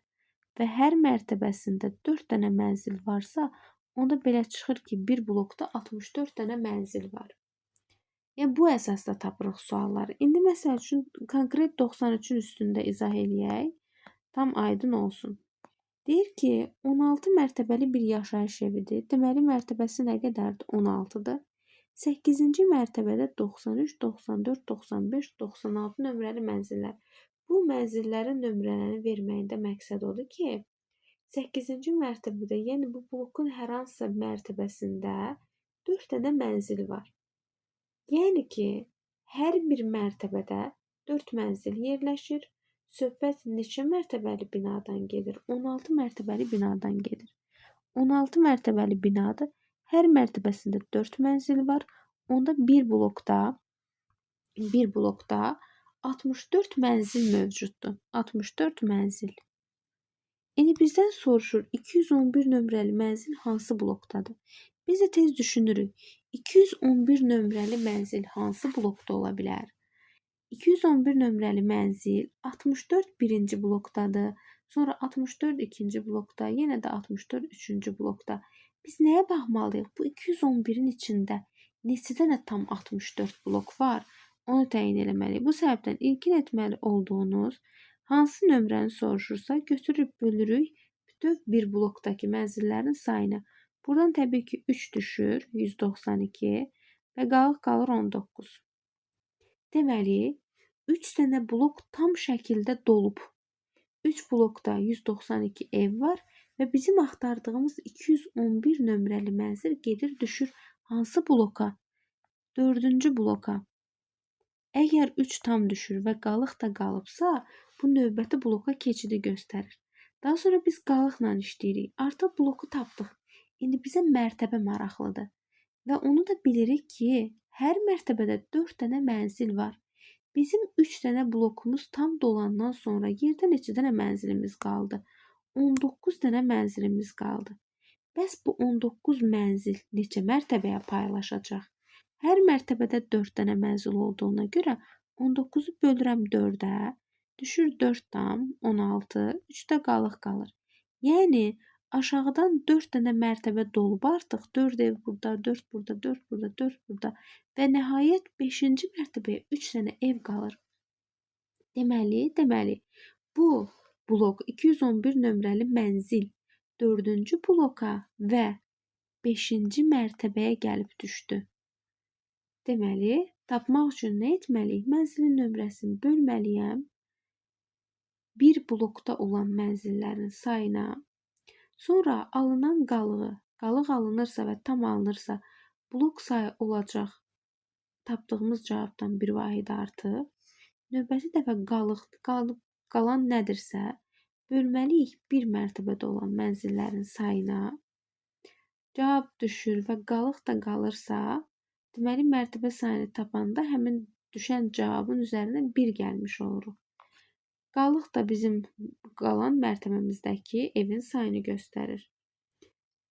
və hər mərtəbəsində 4 dənə mənzil varsa, onda belə çıxır ki, bir blokda 64 dənə mənzil var. Yəni, bu əsasda tapırıq sualları. İndi məsəl üçün konkret 93-ün üstündə izah eləyək, tam aydın olsun. Deyir ki, 16 mərtəbəli bir yaşayış evidir. Deməli, mərtəbəsi nə qədərdir? 16-dır. 8-ci mərtəbədə 93, 94, 95, 96 nömrəli mənzillər. Bu mənzillərin nömrələrini verməyində məqsəd odur ki, 8-ci mərtəbədə, yəni bu blokun hər hansısa mərtəbəsində 4 dənə mənzil var. Yəni ki, hər bir mərtəbədə 4 mənzil yerləşir. Söhbət neçə mərtəbəli binadan gedir? 16 mərtəbəli binadan gedir. 16 mərtəbəli binadır. Hər mərtəbəsində 4 mənzil var. Onda bir blokda 64 mənzil mövcuddur. 64 mənzil. İndi bizdən soruşur 211 nömrəli mənzil hansı blokdadır? Biz də tez düşünürük. 211 nömrəli mənzil hansı blokda ola bilər? 211 nömrəli mənzil 64 birinci blokdadır. Sonra 64 ikinci blokda, yenə də 64 üçüncü blokda. Biz nəyə baxmalıyıq? Bu 211-in içində neçə dənə tam 64 blok var? Onu təyin eləməliyik. Bu səbəbdən ilkin etməli olduğunuz hansı nömrəni soruşursa götürüb bölürük bütöv bir blokdakı mənzillərin sayına. Buradan təbii ki 3 düşür, 192 və qalıq qalır 19. Deməli, 3 dənə blok tam şəkildə dolub. 3 blokda 192 ev var və bizim axtardığımız 211 nömrəli mənzil gedir düşür hansı bloka? 4-cü bloka. Əgər 3 tam düşür və qalıq da qalıbsa, bu növbəti bloka keçidi göstərir. Daha sonra biz qalıqla işləyirik. Artıq bloku tapdıq. İndi bizə mərtəbə maraqlıdır. Və onu da bilirik ki, hər mərtəbədə 4 dənə mənzil var. Bizim 3 dənə blokumuz tam dolandan sonra yerdə neçə dənə mənzilimiz qaldı? 19 dənə mənzilimiz qaldı. Bəs bu 19 mənzil neçə mərtəbəyə paylaşacaq? Hər mərtəbədə 4 dənə mənzil olduğuna görə 19-u bölürəm 4-ə, düşür 4,16, 3 də qalıq qalır. Yəni, aşağıdan 4 dənə mərtəbə dolub artıq, 4 ev burada, 4 burada, 4 burada, 4 burada və nəhayət 5-ci mərtəbəyə 3 dənə ev qalır. Deməli, bu blok 211 nömrəli mənzil 4-cü bloka və 5-ci mərtəbəyə gəlib düşdü. Deməli, tapmaq üçün nə etməliyik? Mənzilin nömrəsini bölməliyəm bir blokda olan mənzillərin sayına. Sonra alınan qalığı, qalıq alınırsa və tam alınırsa, blok sayı olacaq tapdığımız cavabdan bir vahid artıq. Növbəti dəfə qalan nədirsə, bölməliyik bir mərtəbədə olan mənzillərin sayına. Cavab düşür və qalıq da qalırsa, deməli, mərtəbə sayını tapanda həmin düşən cavabın üzərinə 1 gəlmiş oluruq. Qalıq da bizim qalan mərtəbəmizdəki evin sayını göstərir.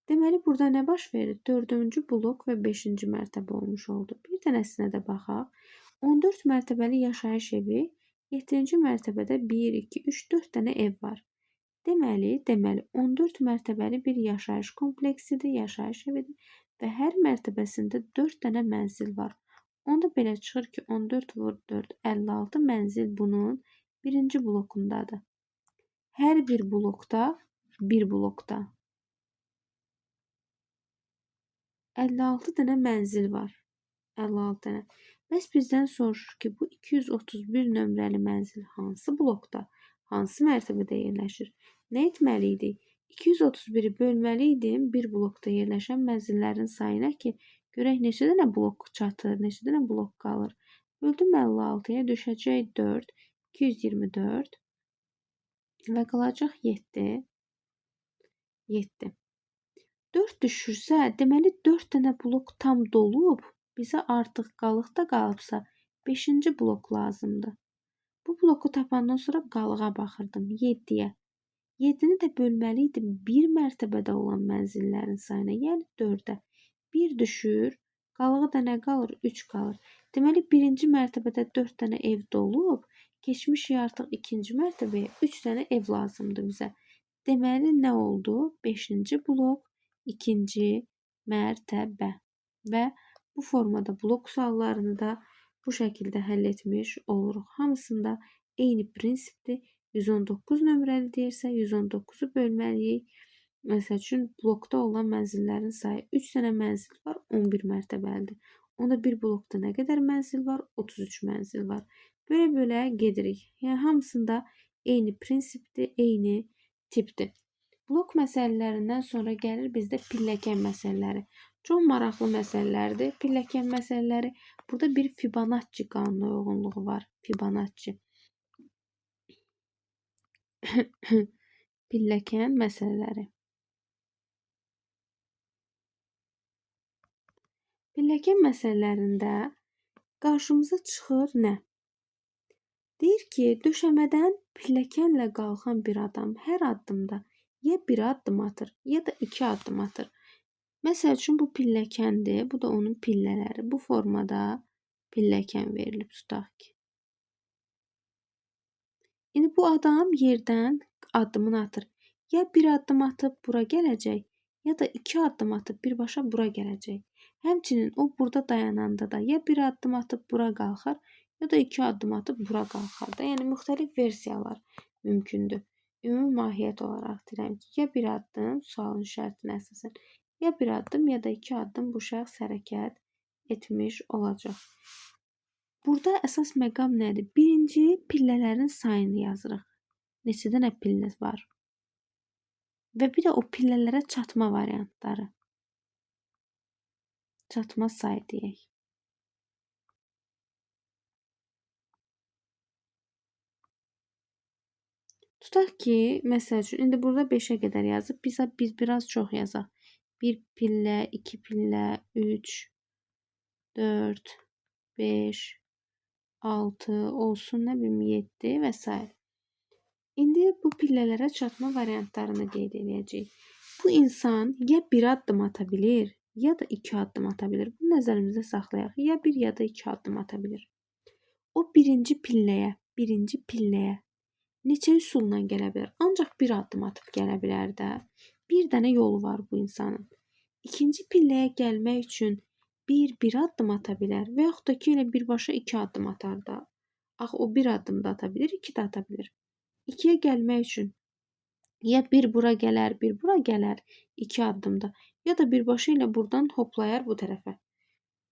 Deməli, burada nə baş verir? 4-cü blok və 5-ci mərtəbə olmuş oldu. Bir dənəsinə də baxaq. 14 mərtəbəli yaşayış evi, 7-ci mərtəbədə 1, 2, 3, 4 dənə ev var. Deməli, 14 mərtəbəli bir yaşayış kompleksidir, yaşayış evidir və hər mərtəbəsində 4 dənə mənzil var. Onda belə çıxır ki, 14 vur 4, 56 mənzil bunun birinci blokundadır. Hər bir blokda, bir blokda 56 dənə mənzil var. 56 dənə. Bəs bizdən soruşur ki, bu 231 nömrəli mənzil hansı blokda, hansı mərtəbədə yerləşir? Nə etməli idik? 231-i bölməli idim bir blokda yerləşən mənzillərin sayına ki, görək neçə dənə blok çatır, neçə dənə blok qalır. Böldüm 56-ya, düşəcək 4, 224 və qalacaq 7, 7. 4 düşürsə, deməli 4 dənə blok tam dolub, bizə artıq qalıqda qalıbsa 5-ci blok lazımdır. Bu bloku tapandan sonra qalığa baxırdım 7-yə. 7-ni də bölməli idim bir mərtəbədə olan mənzillərin sayına, yəni 4-ə. 1 düşür, qalığı da nə qalır? 3 qalır. Deməli, birinci mərtəbədə 4 dənə ev dolub, keçmişik artıq ikinci mərtəbəyə 3 dənə ev lazımdır bizə. Deməli, nə oldu? 5-ci blok, 2-ci mərtəbə. Və bu formada blok suallarını da bu şəkildə həll etmiş oluruq. Hamısında eyni prinsipdir. 119 nömrəli deyirsə, 119-u bölməliyik. Məsəl üçün, blokda olan mənzillərin sayı 3 dənə mənzil var, 11 mərtəbəlidir. Onda bir blokda nə qədər mənzil var? 33 mənzil var. Belə-belə gedirik. Yəni, hamısında eyni prinsipdir, eyni tipdir. Blok məsələlərindən sonra gəlir bizdə pilləkən məsələləri. Çox maraqlı məsələlərdir. Pilləkən məsələləri. Burada bir Fibonacci qanuna uyğunluğu var. Fibonacci. Pilləkən məsələləri. Pilləkən məsələlərində qarşımıza çıxır nə? Deyir ki, döşəmədən pilləkənlə qalxan bir adam hər addımda ya bir addım atır, ya da iki addım atır. Məsəl üçün, bu pilləkəndir, bu da onun pillələri. Bu formada pilləkən verilib, tutaq ki. İndi bu adam yerdən addımını atır. Ya bir addım atıb bura gələcək, ya da iki addım atıb birbaşa bura gələcək. Həmçinin o burada dayananda da ya bir addım atıb bura qalxar, ya da iki addım atıb bura qalxar da. Yəni, müxtəlif versiyalar mümkündür. Ümumi mahiyyət olaraq deyirəm ki, ya bir addım, sualın şərtinə əsasən, ya bir addım, ya da iki addım bu şəxs hərəkət etmiş olacaq. Burada əsas məqam nədir? Birinci, pillələrin sayını yazırıq. Neçə dənə pillə var? Və bir də o pillələrə çatma variantları. Çatma sayı deyək. Tutaq ki, məsəl üçün, indi burada 5-ə qədər yazıb, biz biraz çox yazaq. 1 pillə, 2 pillə, 3, 4, 5, 6 olsun, nə bilim, 7 və s. İndi bu pillələrə çatma variantlarını qeyd edəcəyik. Bu insan ya bir addım ata bilir, ya da iki addım ata bilir. Bunu nəzərimizdə saxlayaq. Ya bir, ya da iki addım ata bilir. O birinci pilləyə neçə üsulla gələ bilər? Ancaq bir addım atıb gələ bilər də. Bir dənə yolu var bu insanın. İkinci pilləyə gəlmək üçün bir addım ata bilər və yaxud da ki, elə birbaşa iki addım atar da. Axı, o bir addım da ata bilir, iki də ata bilir. İkiyə gəlmək üçün ya bir bura gələr, bir bura gələr iki addımda, ya da birbaşa ilə buradan hoplayar bu tərəfə.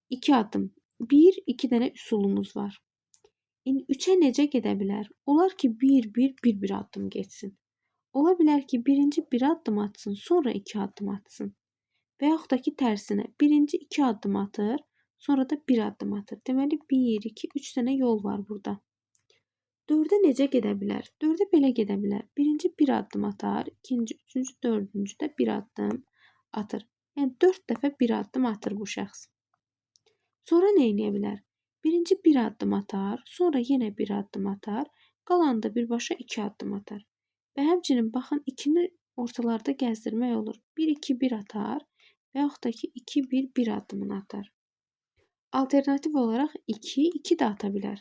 İki addım. Bir, iki dənə üsulumuz var. İndi 3-ə necə gedə bilər? Olar ki, 1, 1, 1, 1 addım getsin. Ola bilər ki, birinci bir addım atsın, sonra iki addım atsın. Və yaxud da ki, tərsinə. Birinci iki addım atır, sonra da bir addım atır. Deməli, 1, 2, 3 dənə yol var burada. 4-ə necə gedə bilər? 4-ə belə gedə bilər. Birinci bir addım atar, ikinci, üçüncü, dördüncü də bir addım atır. Yəni, 4 dəfə bir addım atır bu şəxs. Sonra nə eləyə bilər? Birinci bir addım atar, sonra yenə bir addım atar, qalanı da birbaşa iki addım atar. Və həmçinin, baxın, 2-ni ortalarda gəzdirmək olur. 1, 2, 1 atar və yaxud da ki, 2, 1, 1 addımını atar. Alternativ olaraq 2, 2 də ata bilər.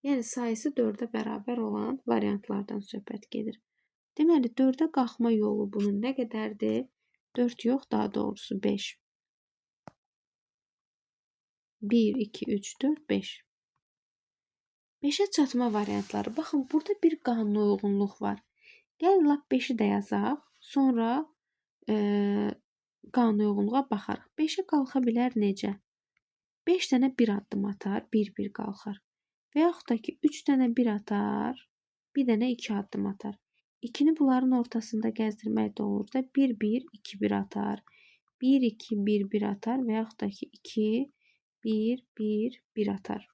Yəni, sayısı 4-ə bərabər olan variantlardan söhbət gedir. Deməli, 4-ə qalxma yolu bunun nə qədərdir? 4 yox, daha doğrusu 5. 1, 2, 3, 4, 5. 5-ə çatma variantları. Baxın, burada bir qanunauyğunluq var. Gəlin, lap 5-i də yazaq. Sonra qanunauyğunluğa baxarıq. 5-ə qalxa bilər necə? 5 dənə bir addım atar, 1-1 qalxar. Və yaxud da ki, 3 dənə bir atar, bir dənə iki addım atar. 2-ni bunların ortasında gəzdirmək də olur da 1-1, 2-1 atar. 1-2, 1-1 atar və yaxud da ki, 2, 1, 1, 1 atar.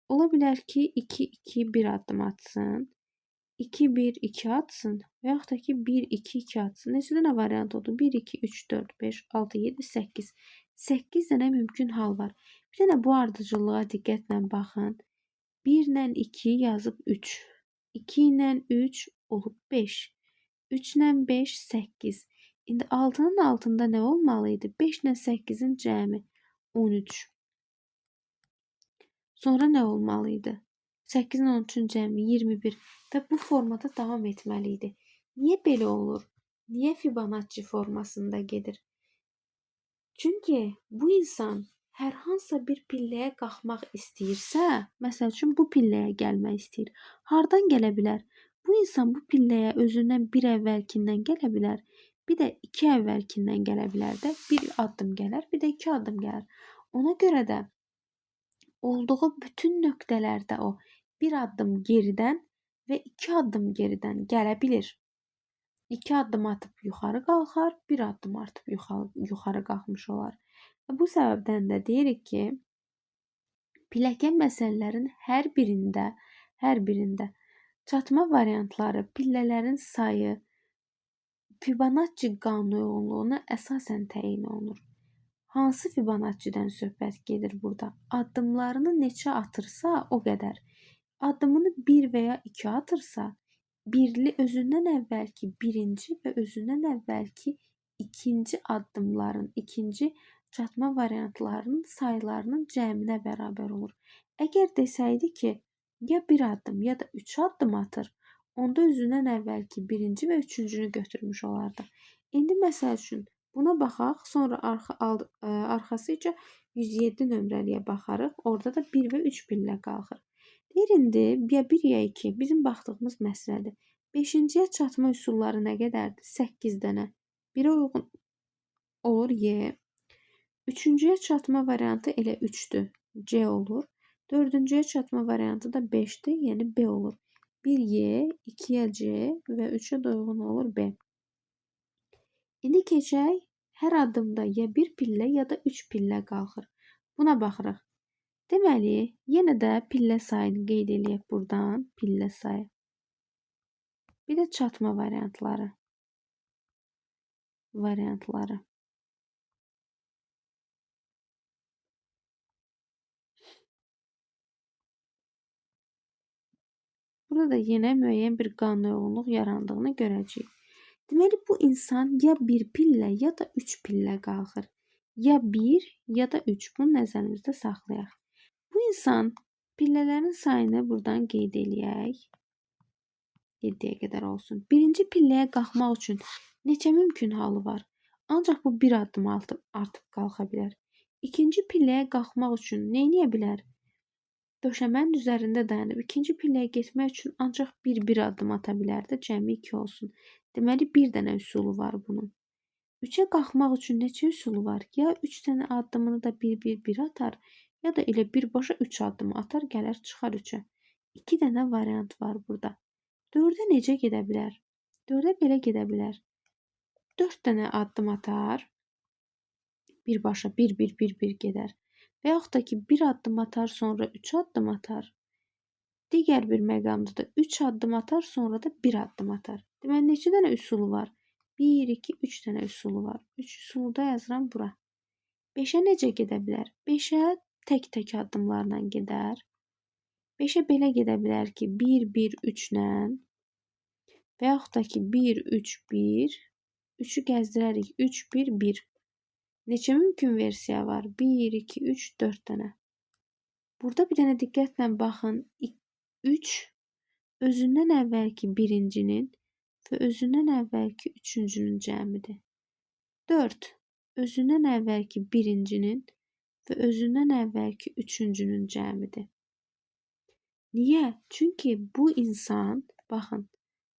Ola bilər ki, 2, 2, 1 addım atsın. 2, 1, 2 atsın və yaxud da ki, 1, 2, 2 atsın. Neçə dənə variant oldu? 1, 2, 3, 4, 5, 6, 7, 8. 8 dənə mümkün hal var. Bir dənə bu ardıcıllığa diqqətlə baxın. 1 ilə 2 yazıb 3. 2 ilə 3 olub 5. 3 ilə 5, 8. İndi 6-nın altında nə olmalı idi? 5 ilə 8-in cəmi 13. Sonra nə olmalı idi? 8 ilə 13-ün cəmi 21 və bu formada davam etməli idi. Niyə belə olur? Niyə Fibonacci formasında gedir? Çünki bu insan hər hansısa bir pilləyə qalxmaq istəyirsə, məsəl üçün bu pilləyə gəlmək istəyir. Hardan gələ bilər? Bu insan bu pilləyə özündən bir əvvəlkindən gələ bilər, bir də iki əvvəlkindən gələ bilər də, bir addım gələr, bir də iki addım gələr. Ona görə də olduğu bütün nöqtələrdə o bir addım geridən və iki addım geridən gələ bilir. 2 addım atıb yuxarı qalxar, bir addım artıb yuxarı qalxmış olar. Bu səbəbdən də deyirik ki, pilləkən məsələlərin hər birində çatma variantları, pillələrin sayı Fibonacci qanunauyğunluğuna əsasən təyin olunur. Hansı Fibonaccidən söhbət gedir burada? Addımlarını neçə atırsa o qədər. Addımını 1 və ya 2 atırsa, birli özündən əvvəlki birinci və özündən əvvəlki ikinci addımların, ikinci çatma variantlarının saylarının cəminə bərabər olur. Əgər desəydi ki, ya 1 addım ya da 3 addım atır, onda özündən əvvəlki birinci və üçüncünü götürmüş olardı. İndi məsəl üçün buna baxaq, sonra arxasıca 107 nömrəliyə baxarıq. Orada da 1 və 3 pillə qalxır. Deyir indi ya 1 ya 2 bizim baxdığımız məsələdir. 5-ciyə çatma üsulları nə qədərdir? 8 dənə. 1-ə uyğun olur Y. 3-cüyə çatma variantı elə 3-dür. C olur. 4-cüyə çatma variantı da 5-dir, yəni B olur. 1Y, 2-yə C və 3-ə də uyğun olur B. İndi keçək. Hər addımda ya 1 pillə ya da 3 pillə qalxır. Buna baxırıq. Deməli, yenə də pillə sayını qeyd eləyək buradan. Pillə sayı. Bir də çatma variantları. Burada da yenə müəyyən bir qanuna uyğunluq yarandığını görəcəyik. Deməli, bu insan ya 1 pillə ya da 3 pillə qalxır. Ya 1 ya da 3. Bunu nəzərimizdə saxlayaq. Bu insan pillələrin sayını buradan qeyd eləyək. 7-yə qədər olsun. Birinci pilləyə qalxmaq üçün neçə mümkün halı var? Ancaq bu bir addım artıb qalxa bilər. İkinci pilləyə qalxmaq üçün nə edə bilər? Döşəmənin üzərində dayanıb ikinci pilləyə getmək üçün ancaq bir addım ata bilər də, cəmi 2 olsun. Deməli, bir dənə üsulu var bunun. 3-ə qalxmaq üçün neçə üsulu var? Ya 3 dənə addımını da 1-1-1 atar, ya da elə birbaşa 3 addımı atar, gələr çıxar 3-ə. 2 dənə variant var burada. 4-ə necə gedə bilər? 4-ə belə gedə bilər. 4 dənə addım atar, birbaşa 1-1-1-1 gedər. Və yaxud da ki, 1 addım atar, sonra 3 addım atar. Digər bir məqamda da 3 addım atar, sonra da 1 addım atar. Deməli, neçə dənə üsulu var? 1, 2, 3 dənə üsulu var. 3 üsulu da yazıram bura. 5-ə necə gedə bilər? 5-ə tək-tək addımlarla gedər. 5-ə belə gedə bilər ki, 1, 1, 3-lə və yaxud da ki, 1, 3, 1, 3-ü gəzdirərik. 3, 1, 1. Neçə mümkün versiya var? 1, 2, 3, 4 dənə. Burada bir dənə diqqətlə baxın. 3 özündən əvvəlki birincinin və özündən əvvəlki üçüncünün cəmidir. 4 özündən əvvəlki birincinin və özündən əvvəlki üçüncünün cəmidir. Niyə? Çünki bu insan, baxın,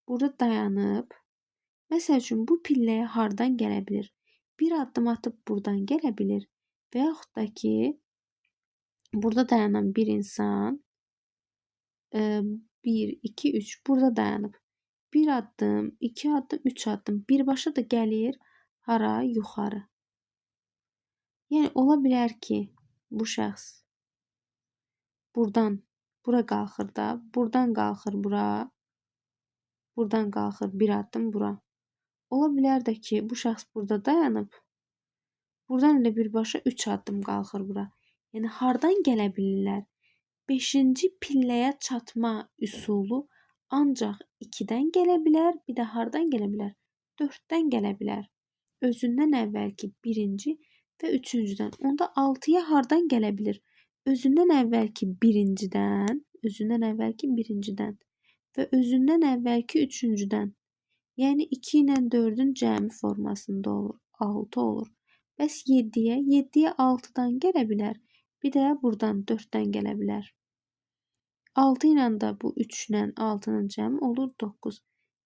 burada dayanıb, məsəl üçün bu pilləyə hardan gələ bilir? Bir addım atıb buradan gələ bilir və yaxud da ki, burada dayanan bir insan 1, 2, 3 burada dayanıb. 1 addım, 2 addım, 3 addım birbaşa da gəlir hara? Yuxarı. Yəni, ola bilər ki, bu şəxs buradan bura qalxır da, buradan qalxır bura, buradan qalxır bir addım bura. Ola bilər də ki, bu şəxs burada dayanıb, buradan elə birbaşa 3 addım qalxır bura. Yəni, hardan gələ bilirlər? 5-ci pilləyə çatma üsulu ancaq 2-dən gələ bilər, bir də hardan gələ bilər? 4-dən gələ bilər. Özündən əvvəlki birinci və üçüncüdən. Onda 6-ya hardan gələ bilir? Özündən əvvəlki birincidən, özündən əvvəlki birincidən və özündən əvvəlki üçüncüdən. Yəni 2 ilə 4-ün cəmi formasında olur. 6 olur. Bəs 7-yə? 7-yə 6-dan gələ bilər. Bir də buradan 4-dən gələ bilər. 6 ilə də bu 3 ilə 6-nın cəmi olur 9.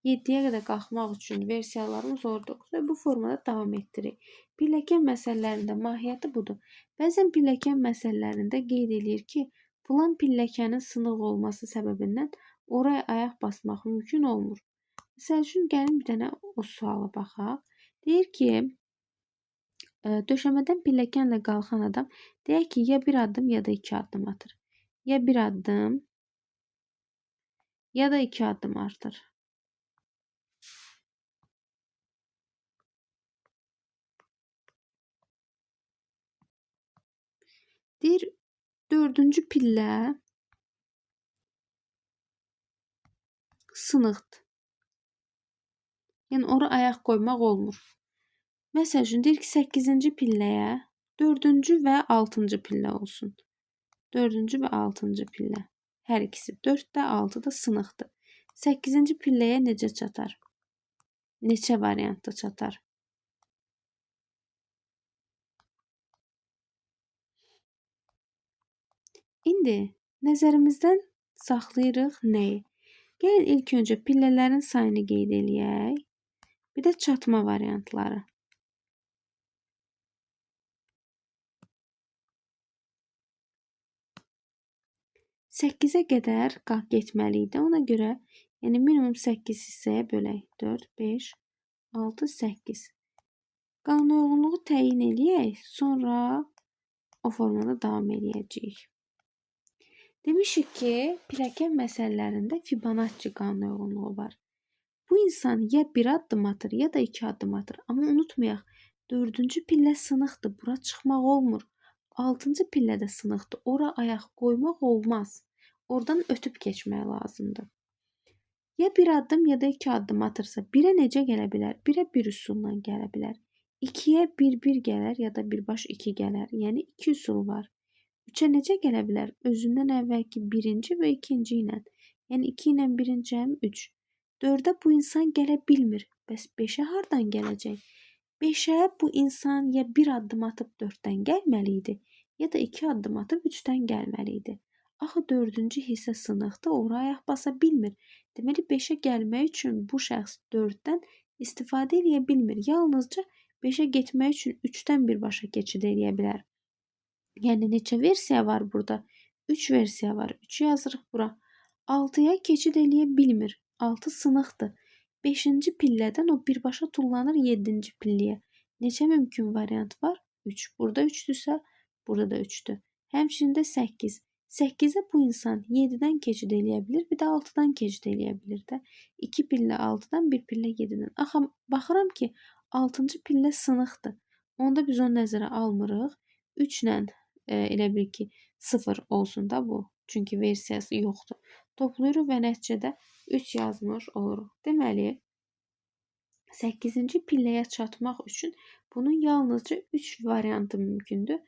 7-yə qədər qalxmaq üçün versiyalarımız olur 9 və bu formada davam etdirik. Pilləkən məsələlərində mahiyyəti budur. Bəzən pilləkən məsələlərində qeyd eləyir ki, filan pilləkənin sınıq olması səbəbindən oraya ayaq basmaq mümkün olmur. Məsəl üçün, gəlin bir dənə o suala baxaq. Deyir ki, döşəmədən pilləkənlə qalxan adam deyək ki, ya bir addım ya da 2 addım atır. Ya bir addım ya da 2 addım artır. Deyir, 4-cü pillə sınıqdır. Yəni, ora ayaq qoymaq olmur. Məsəl üçün, deyir ki, 8-ci pilləyə 4-cü və 6-cı pillə olsun. 4-cü və 6-cı pillə. Hər ikisi 4 də 6 da sınıqdır. 8-ci pilləyə necə çatar? Neçə variantda çatar? İndi nəzərimizdən saxlayırıq nəyi? Gəlin ilk öncə pillələrin sayını qeyd eləyək. Bir də çatma variantları. 8-ə qədər qalx getməli idi. Ona görə, yəni minimum 8 hissəyə bölək. 4, 5, 6, 8. Qanunauyğunluğu təyin eləyək, sonra o formada davam eləyəcəyik. Demişik ki, pilləkən məsələlərində Fibonacci qanunauyğunluğu var. Bu insan ya bir addım atır, ya da iki addım atır. Amma unutmayaq, 4-cü pillə sınıqdır, bura çıxmaq olmur. 6-cı pillə də sınıqdır, ora ayaq qoymaq olmaz. Oradan ötüb keçmək lazımdır. Ya bir addım, ya da iki addım atırsa, 1-ə necə gələ bilər? 1-ə bir üsulla gələ bilər. 2-yə 1-1 gələr, ya da birbaş 2 gələr. Yəni, 2 üsul var. 3-ə necə gələ bilər? Özündən əvvəlki birinci və ikinci ilə. Yəni, 2 ilə birinci həm 3. 4-ə bu insan gələ bilmir. Bəs 5-ə hardan gələcək? 5-ə bu insan ya bir addım atıb 4-dən gəlməli idi, ya da 2 addım atıb 3-dən gəlməli idi. Axı 4-cü hissə sınıqdır, ora ayaq basa bilmir. Deməli, 5-ə gəlmək üçün bu şəxs 4-dən istifadə eləyə bilmir. Yalnızca 5-ə getmək üçün 3-dən birbaşa keçid eləyə bilər. Yəni, neçə versiya var burada? 3 versiya var. 3-ü yazırıq bura. 6-ya keçid eləyə bilmir. 6 sınıqdır. 5-ci pillədən o birbaşa tullanır 7-ci pilləyə. Neçə mümkün variant var? 3. Burada 3-dürsə, burada da 3-dür. Həmçinin də 8. 8-ə bu insan 7-dən keçid eləyə bilir, bir də 6-dan keçid eləyə bilir də. 2 pillə 6-dan, 1 pillə 7-dən. Axı, baxıram ki, 6-cı pillə sınıqdır. Onda biz onu nəzərə almırıq. 3 ilə elə bil ki, 0 olsun da bu. Çünki versiyası yoxdur. Toplayırıq və nəticədə 3 yazmış oluruq. Deməli, 8-ci pilləyə çatmaq üçün bunun yalnızca 3 variantı mümkündür.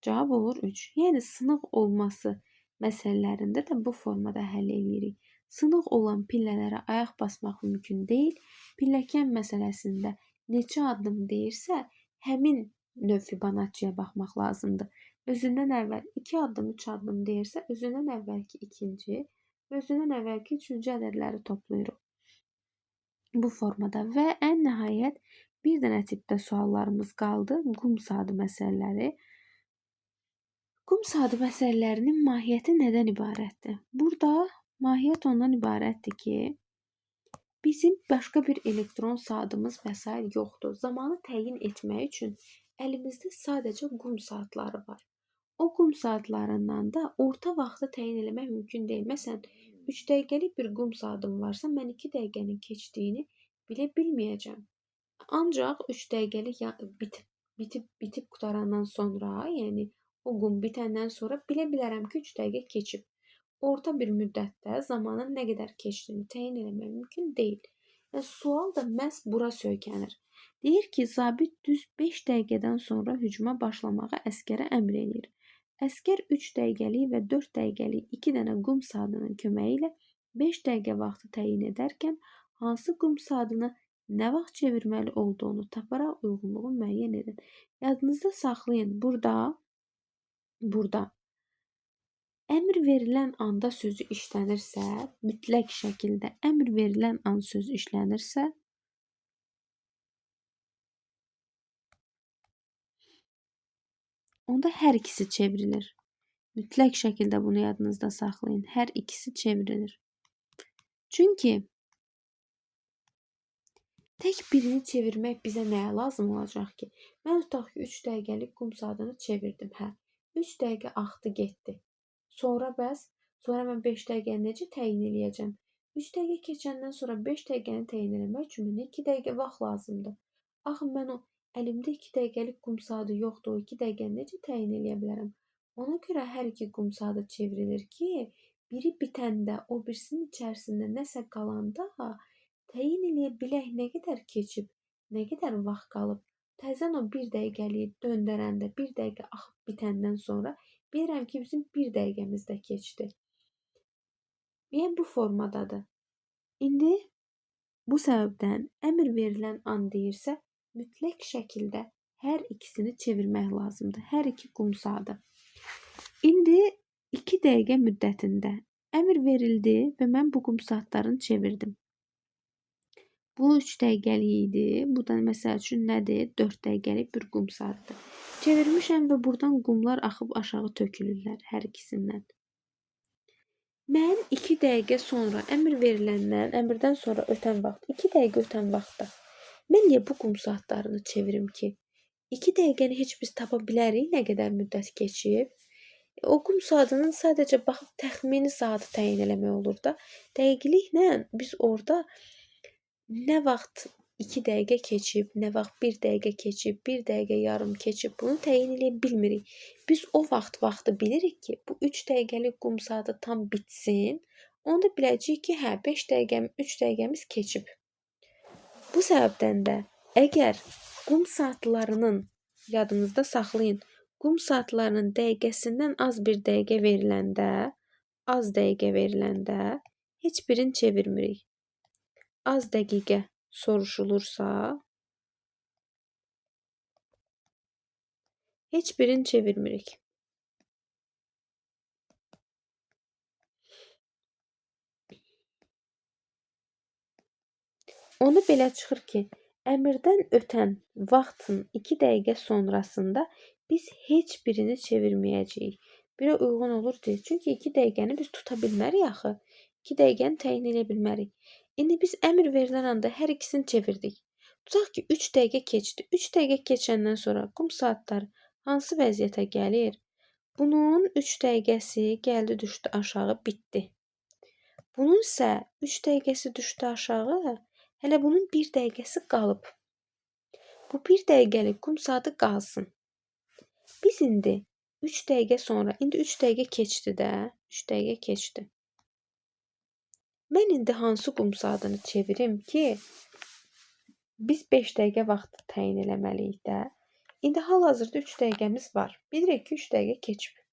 Cavab olur 3. Yəni, sınıq olması məsələlərində də bu formada həll eləyirik. Sınıq olan pillələrə ayaq basmaq mümkün deyil. Pilləkən məsələsində neçə addım deyirsə, həmin növ Fibonacciyə baxmaq lazımdır. Özündən əvvəl 2 addım, 3 addım deyirsə, özündən əvvəlki ikinci və özündən əvvəlki üçüncü ədədləri toplayırıq. Bu formada və ən nəhayət bir dənə tipdə suallarımız qaldı. Qum saatı məsələləri. Qum saatı məsələlərinin mahiyyəti nədən ibarətdir? Burada mahiyyət ondan ibarətdir ki, bizim başqa bir elektron saatımız və sair yoxdur. Zamanı təyin etmək üçün əlimizdə sadəcə qum saatları var. O qum saatlarından da orta vaxtı təyin eləmək mümkün deyil. Məsələn, 3 dəqiqəlik bir qum saatım varsa, mən 2 dəqiqənin keçdiyini bilə bilməyəcəm. Ancaq 3 dəqiqəlik bitib qutarandan sonra, yəni o qum bitəndən sonra bilə bilərəm ki, 3 dəqiqə keçib. Orta bir müddətdə zamanın nə qədər keçdiyini təyin eləmək mümkün deyil. Və sual da məhz bura söykənir. Deyir ki, zabit düz 5 dəqiqədən sonra hücuma başlamağa əskərə əmr eləyir. Əskər 3 dəqiqəlik və 4 dəqiqəlik 2 dənə qum saatının köməyi ilə 5 dəqiqə vaxtı təyin edərkən hansı qum saatını nə vaxt çevirməli olduğunu taparaq uyğunluğu müəyyən edin. Yadınızda saxlayın, burada əmr verilən anda sözü işlənirsə, mütləq şəkildə əmr verilən an sözü işlənirsə, onda hər ikisi çevrilir. Mütləq şəkildə bunu yadınızda saxlayın. Hər ikisi çevrilir. Çünki tək birini çevirmək bizə nəyə lazım olacaq ki? Mən tutaq ki, 3 dəqiqəlik qum saatını çevirdim. Hə, 3 dəqiqə axdı, getdi. Sonra bəs, sonra mən 5 dəqiqəni necə təyin eləyəcəm? 3 dəqiqə keçəndən sonra 5 dəqiqəni təyin eləmək üçün mənə 2 dəqiqə vaxt lazımdır. Axı, mən o əlimdə 2 dəqiqəlik qum saatı yoxdur, o 2 dəqiqəni necə təyin eləyə bilərəm? Ona görə hər iki qum saatı çevrilir ki, Biri bitəndə, o birisinin içərisində nəsə qalanda təyin eləyə bilək nə qədər keçib, nə qədər vaxt qalıb. Təzədən o 1 dəqiqəliyi döndərəndə, 1 dəqiqə axıb bitəndən sonra bilirəm ki, bizim 1 dəqiqəmiz də keçdi. Yəni, bu formadadır. İndi bu səbəbdən əmr verilən an deyirsə, mütləq şəkildə hər ikisini çevirmək lazımdır. Hər iki qum saatı. İndi 2 dəqiqə müddətində əmr verildi və mən bu qum saatlarını çevirdim. Bu 3 dəqiqəlik idi. Bu da məsəl üçün nədir? 4 dəqiqəlik bir qum saatıdır. Çevirmişəm və buradan qumlar axıb aşağı tökülürlər hər ikisindən. Mən 2 dəqiqə sonra əmr veriləndən, əmrdən sonra ötən vaxt, 2 dəqiqə ötən vaxtda mən niyə bu qum saatlarını çevirim ki? 2 dəqiqəni heç biz tapa bilərik nə qədər müddət keçib? O qum saatının sadəcə baxıb təxmini saatı təyin eləmək olur da. Dəqiqliklə biz orada nə vaxt 2 dəqiqə keçib, nə vaxt 1 dəqiqə keçib, 1 dəqiqə yarım keçib, bunu təyin eləyə bilmirik. Biz o vaxt vaxtı bilirik ki, bu 3 dəqiqəlik qum saatı tam bitsin, onda biləcəyik ki, hə, 5 dəqiqəm, 3 dəqiqəmiz keçib. Bu səbəbdən də əgər qum saatlarının, yadınızda saxlayın, qum saatlarının dəqiqəsindən az bir dəqiqə veriləndə, az dəqiqə veriləndə heç birini çevirmirik. Az dəqiqə soruşulursa, heç birini çevirmirik. Onu belə çıxır ki, əmrdən ötən vaxtın 2 dəqiqə sonrasında biz heç birini çevirməyəcəyik. Birə uyğun olur deyil. Çünki 2 dəqiqəni biz tuta bilmərik axı. 2 dəqiqəni təyin eləyə bilmərik. İndi biz əmr verilən anda hər ikisini çevirdik. Tutaq ki, 3 dəqiqə keçdi. 3 dəqiqə keçəndən sonra qum saatları hansı vəziyyətə gəlir? Bunun 3 dəqiqəsi gəldi, düşdü aşağı, bitdi. Bunun isə 3 dəqiqəsi düşdü aşağı, hələ bunun 1 dəqiqəsi qalıb. Bu 1 dəqiqəlik qum saatı qalsın. Biz indi 3 dəqiqə sonra, indi 3 dəqiqə keçdi də, 3 dəqiqə keçdi. Mən indi hansı qum saatını çevirim ki, biz 5 dəqiqə vaxtı təyin eləməliyik də. İndi hal-hazırda 3 dəqiqəmiz var. Bilirik ki, 3 dəqiqə keçib.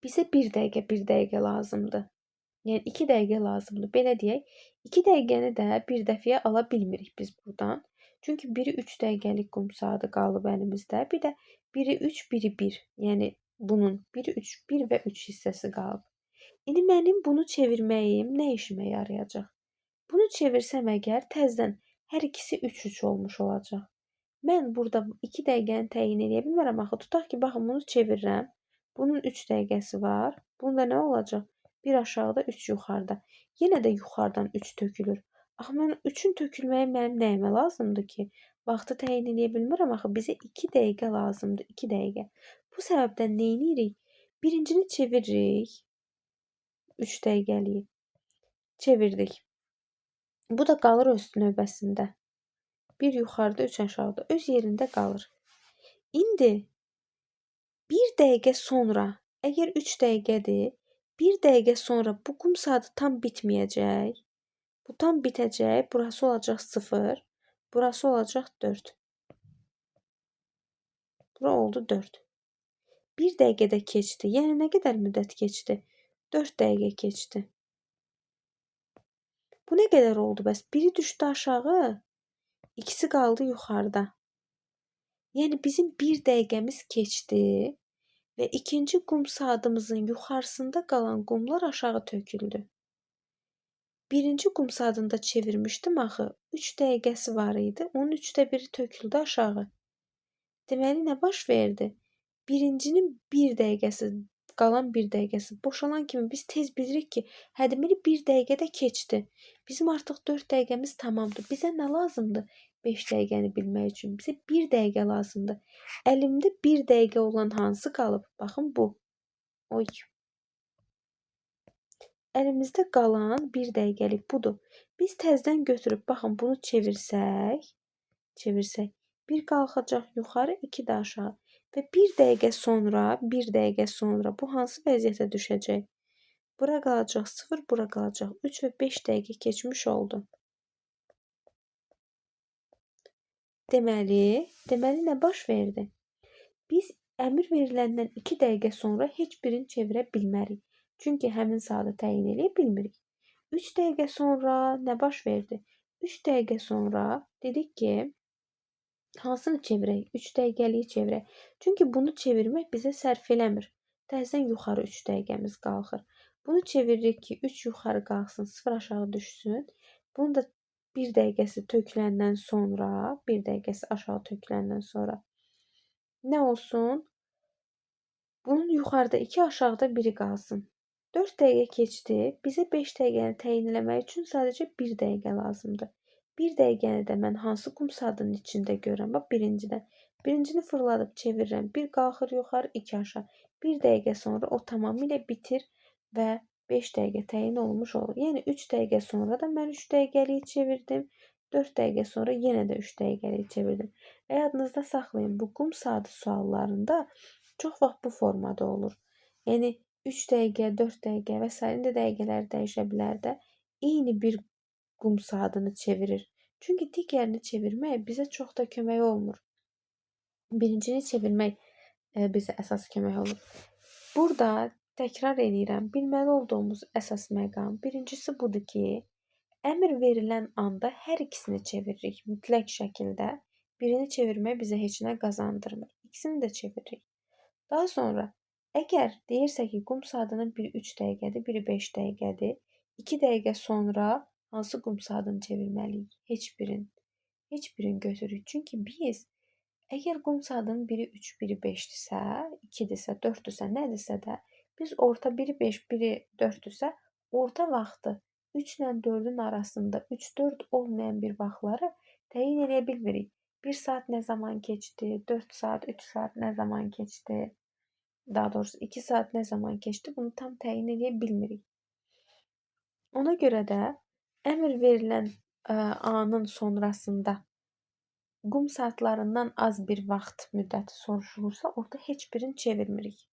Bizə 1 dəqiqə, 1 dəqiqə lazımdır. Yəni 2 dəqiqə lazımdır. Belə deyək, 2 dəqiqəni də bir dəfəyə ala bilmirik biz buradan. Çünki biri 3 dəqiqəlik qum saatı qalıb əlimizdə. Bir də biri 3, biri 1. Yəni bunun biri 3, 1 və 3 hissəsi qalıb. İndi mənim bunu çevirməyim nə işimə yarayacaq? Bunu çevirsəm əgər təzədən hər ikisi 3-3 olmuş olacaq. Mən burada 2 dəqiqəni təyin eləyə bilmərəm axı. Tutaq ki, baxın bunu çevirirəm. Bunun 3 dəqiqəsi var. Bunda nə olacaq? 1 aşağıda, 3 yuxarıda. Yenə də yuxarıdan 3 tökülür. Axı mən 3-ün tökülməyi mənim nəyimə lazımdır ki? Vaxtı təyin eləyə bilmirəm axı. Bizə 2 dəqiqə lazımdır. 2 dəqiqə. Bu səbəbdən nə edirik? Birincini çeviririk. 3 dəqiqəliyi çevirdik. Bu da qalır öz növbəsində. 1 yuxarıda, 3 aşağıda. Öz yerində qalır. İndi 1 dəqiqə sonra, əgər 3 dəqiqədir, 1 dəqiqə sonra bu qum saatı tam bitməyəcək. Bu tam bitəcək. Burası olacaq 0. Burası olacaq 4. Bura oldu 4. 1 dəqiqədə keçdi. Yəni nə qədər müddət keçdi? 4 dəqiqə keçdi. Bu nə qədər oldu bəs? Biri düşdü aşağı, ikisi qaldı yuxarıda. Yəni bizim 1 dəqiqəmiz keçdi və ikinci qum saatımızın yuxarısında qalan qumlar aşağı töküldü. Birinci qum saatında çevirmişdim axı. 3 dəqiqəsi var idi. Onun 3də 1-i töküldü aşağı. Deməli nə baş verdi? Birincinin 1 dəqiqəsi, qalan 1 dəqiqəsi boşalan kimi biz tez bilirik ki, hə deməli 1 dəqiqədə keçdi. Bizim artıq 4 dəqiqəmiz tamamdır. Bizə nə lazımdır 5 dəqiqəni bilmək üçün? Bizə 1 dəqiqə lazımdır. Əlimdə 1 dəqiqə olan hansı qalıb? Baxın bu. Oy. Əlimizdə qalan 1 dəqiqəlik budur. Biz təzədən götürüb, baxın bunu çevirsək, bir qalxacaq yuxarı, 2 də aşağı. Və 1 dəqiqə sonra, 1 dəqiqə sonra bu hansı vəziyyətə düşəcək? Bura qalacaq 0, bura qalacaq 3 və 5 dəqiqə keçmiş oldu. Deməli nə baş verdi? Biz əmr veriləndən 2 dəqiqə sonra heç birini çevirə bilmərik. Çünki həmin saatı təyin eləyə bilmirik. 3 dəqiqə sonra nə baş verdi? 3 dəqiqə sonra dedik ki, hansını çevirək? 3 dəqiqəliyi çevirək. Çünki bunu çevirmək bizə sərf eləmir. Təzədən yuxarı 3 dəqiqəmiz qalxır. Bunu çeviririk ki, 3 yuxarı qalxsın, 0 aşağı düşsün. Bunu da 1 dəqiqəsi töküləndən sonra, 1 dəqiqəsi aşağı töküləndən sonra nə olsun? Bunun yuxarıda 2, aşağıda 1-i qalsın. 4 dəqiqə keçdi. Bizə 5 dəqiqəni təyin eləmək üçün sadəcə 1 dəqiqə lazımdır. 1 dəqiqəni də mən hansı qum saatının içində görürəm? Bax, birincidən. Birincini fırladıb çevirirəm. 1 qalxır yuxarı, 2 aşağı. 1 dəqiqə sonra o tamamilə bitir və 5 dəqiqə təyin olunmuş olur. Yəni 3 dəqiqə sonra da mən 3 dəqiqəliyi çevirdim. 4 dəqiqə sonra yenə də 3 dəqiqəliyi çevirdim. Və yadınızda saxlayın, bu qum saatı suallarında çox vaxt bu formada olur. Yəni 3 dəqiqə, 4 dəqiqə və sair indi dəqiqələr dəyişə bilər də. Eyni bir qum saatını çevirir. Çünki digərini çevirmək bizə çox da kömək olmur. Birincini çevirmək bizə əsas kömək olur. Burada təkrar eləyirəm, bilməli olduğumuz əsas məqam birincisi budur ki, əmr verilən anda hər ikisini çeviririk mütləq şəkildə. Birini çevirmək bizə heç nə qazandırmır. İkisini də çeviririk. Daha sonra, əgər deyirsə ki, qum saatının biri 3 dəqiqədir, biri 5 dəqiqədir, 2 dəqiqə sonra hansı qum saatını çevirməliyik? Heç birini. Heç birini götürürük. Çünki biz əgər qum saatının biri 3, biri 5-dirsə, 2-dirsə, 4-dürsə, nədirsə də, biz orta biri 5, biri 4-dürsə, orta vaxtı 3 ilə 4-ün arasında 3-4 olmayan bir vaxtları təyin eləyə bilmirik. 1 saat nə zaman keçdi, 4 saat, 3 saat nə zaman keçdi, daha doğrusu 2 saat nə zaman keçdi, bunu tam təyin eləyə bilmirik. Ona görə də əmr verilən anın sonrasında qum saatlarından az bir vaxt müddəti soruşulursa, orada heç birini çevirmirik.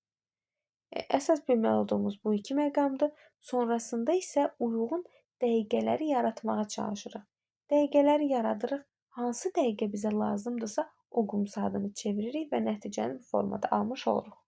Əsas bilməli olduğumuz bu iki məqamdır. Sonrasında isə uyğun dəqiqələri yaratmağa çalışırıq. Dəqiqələri yaradırıq. Hansı dəqiqə bizə lazımdırsa, o qum saatını çeviririk və nəticəni bu formada almış oluruq.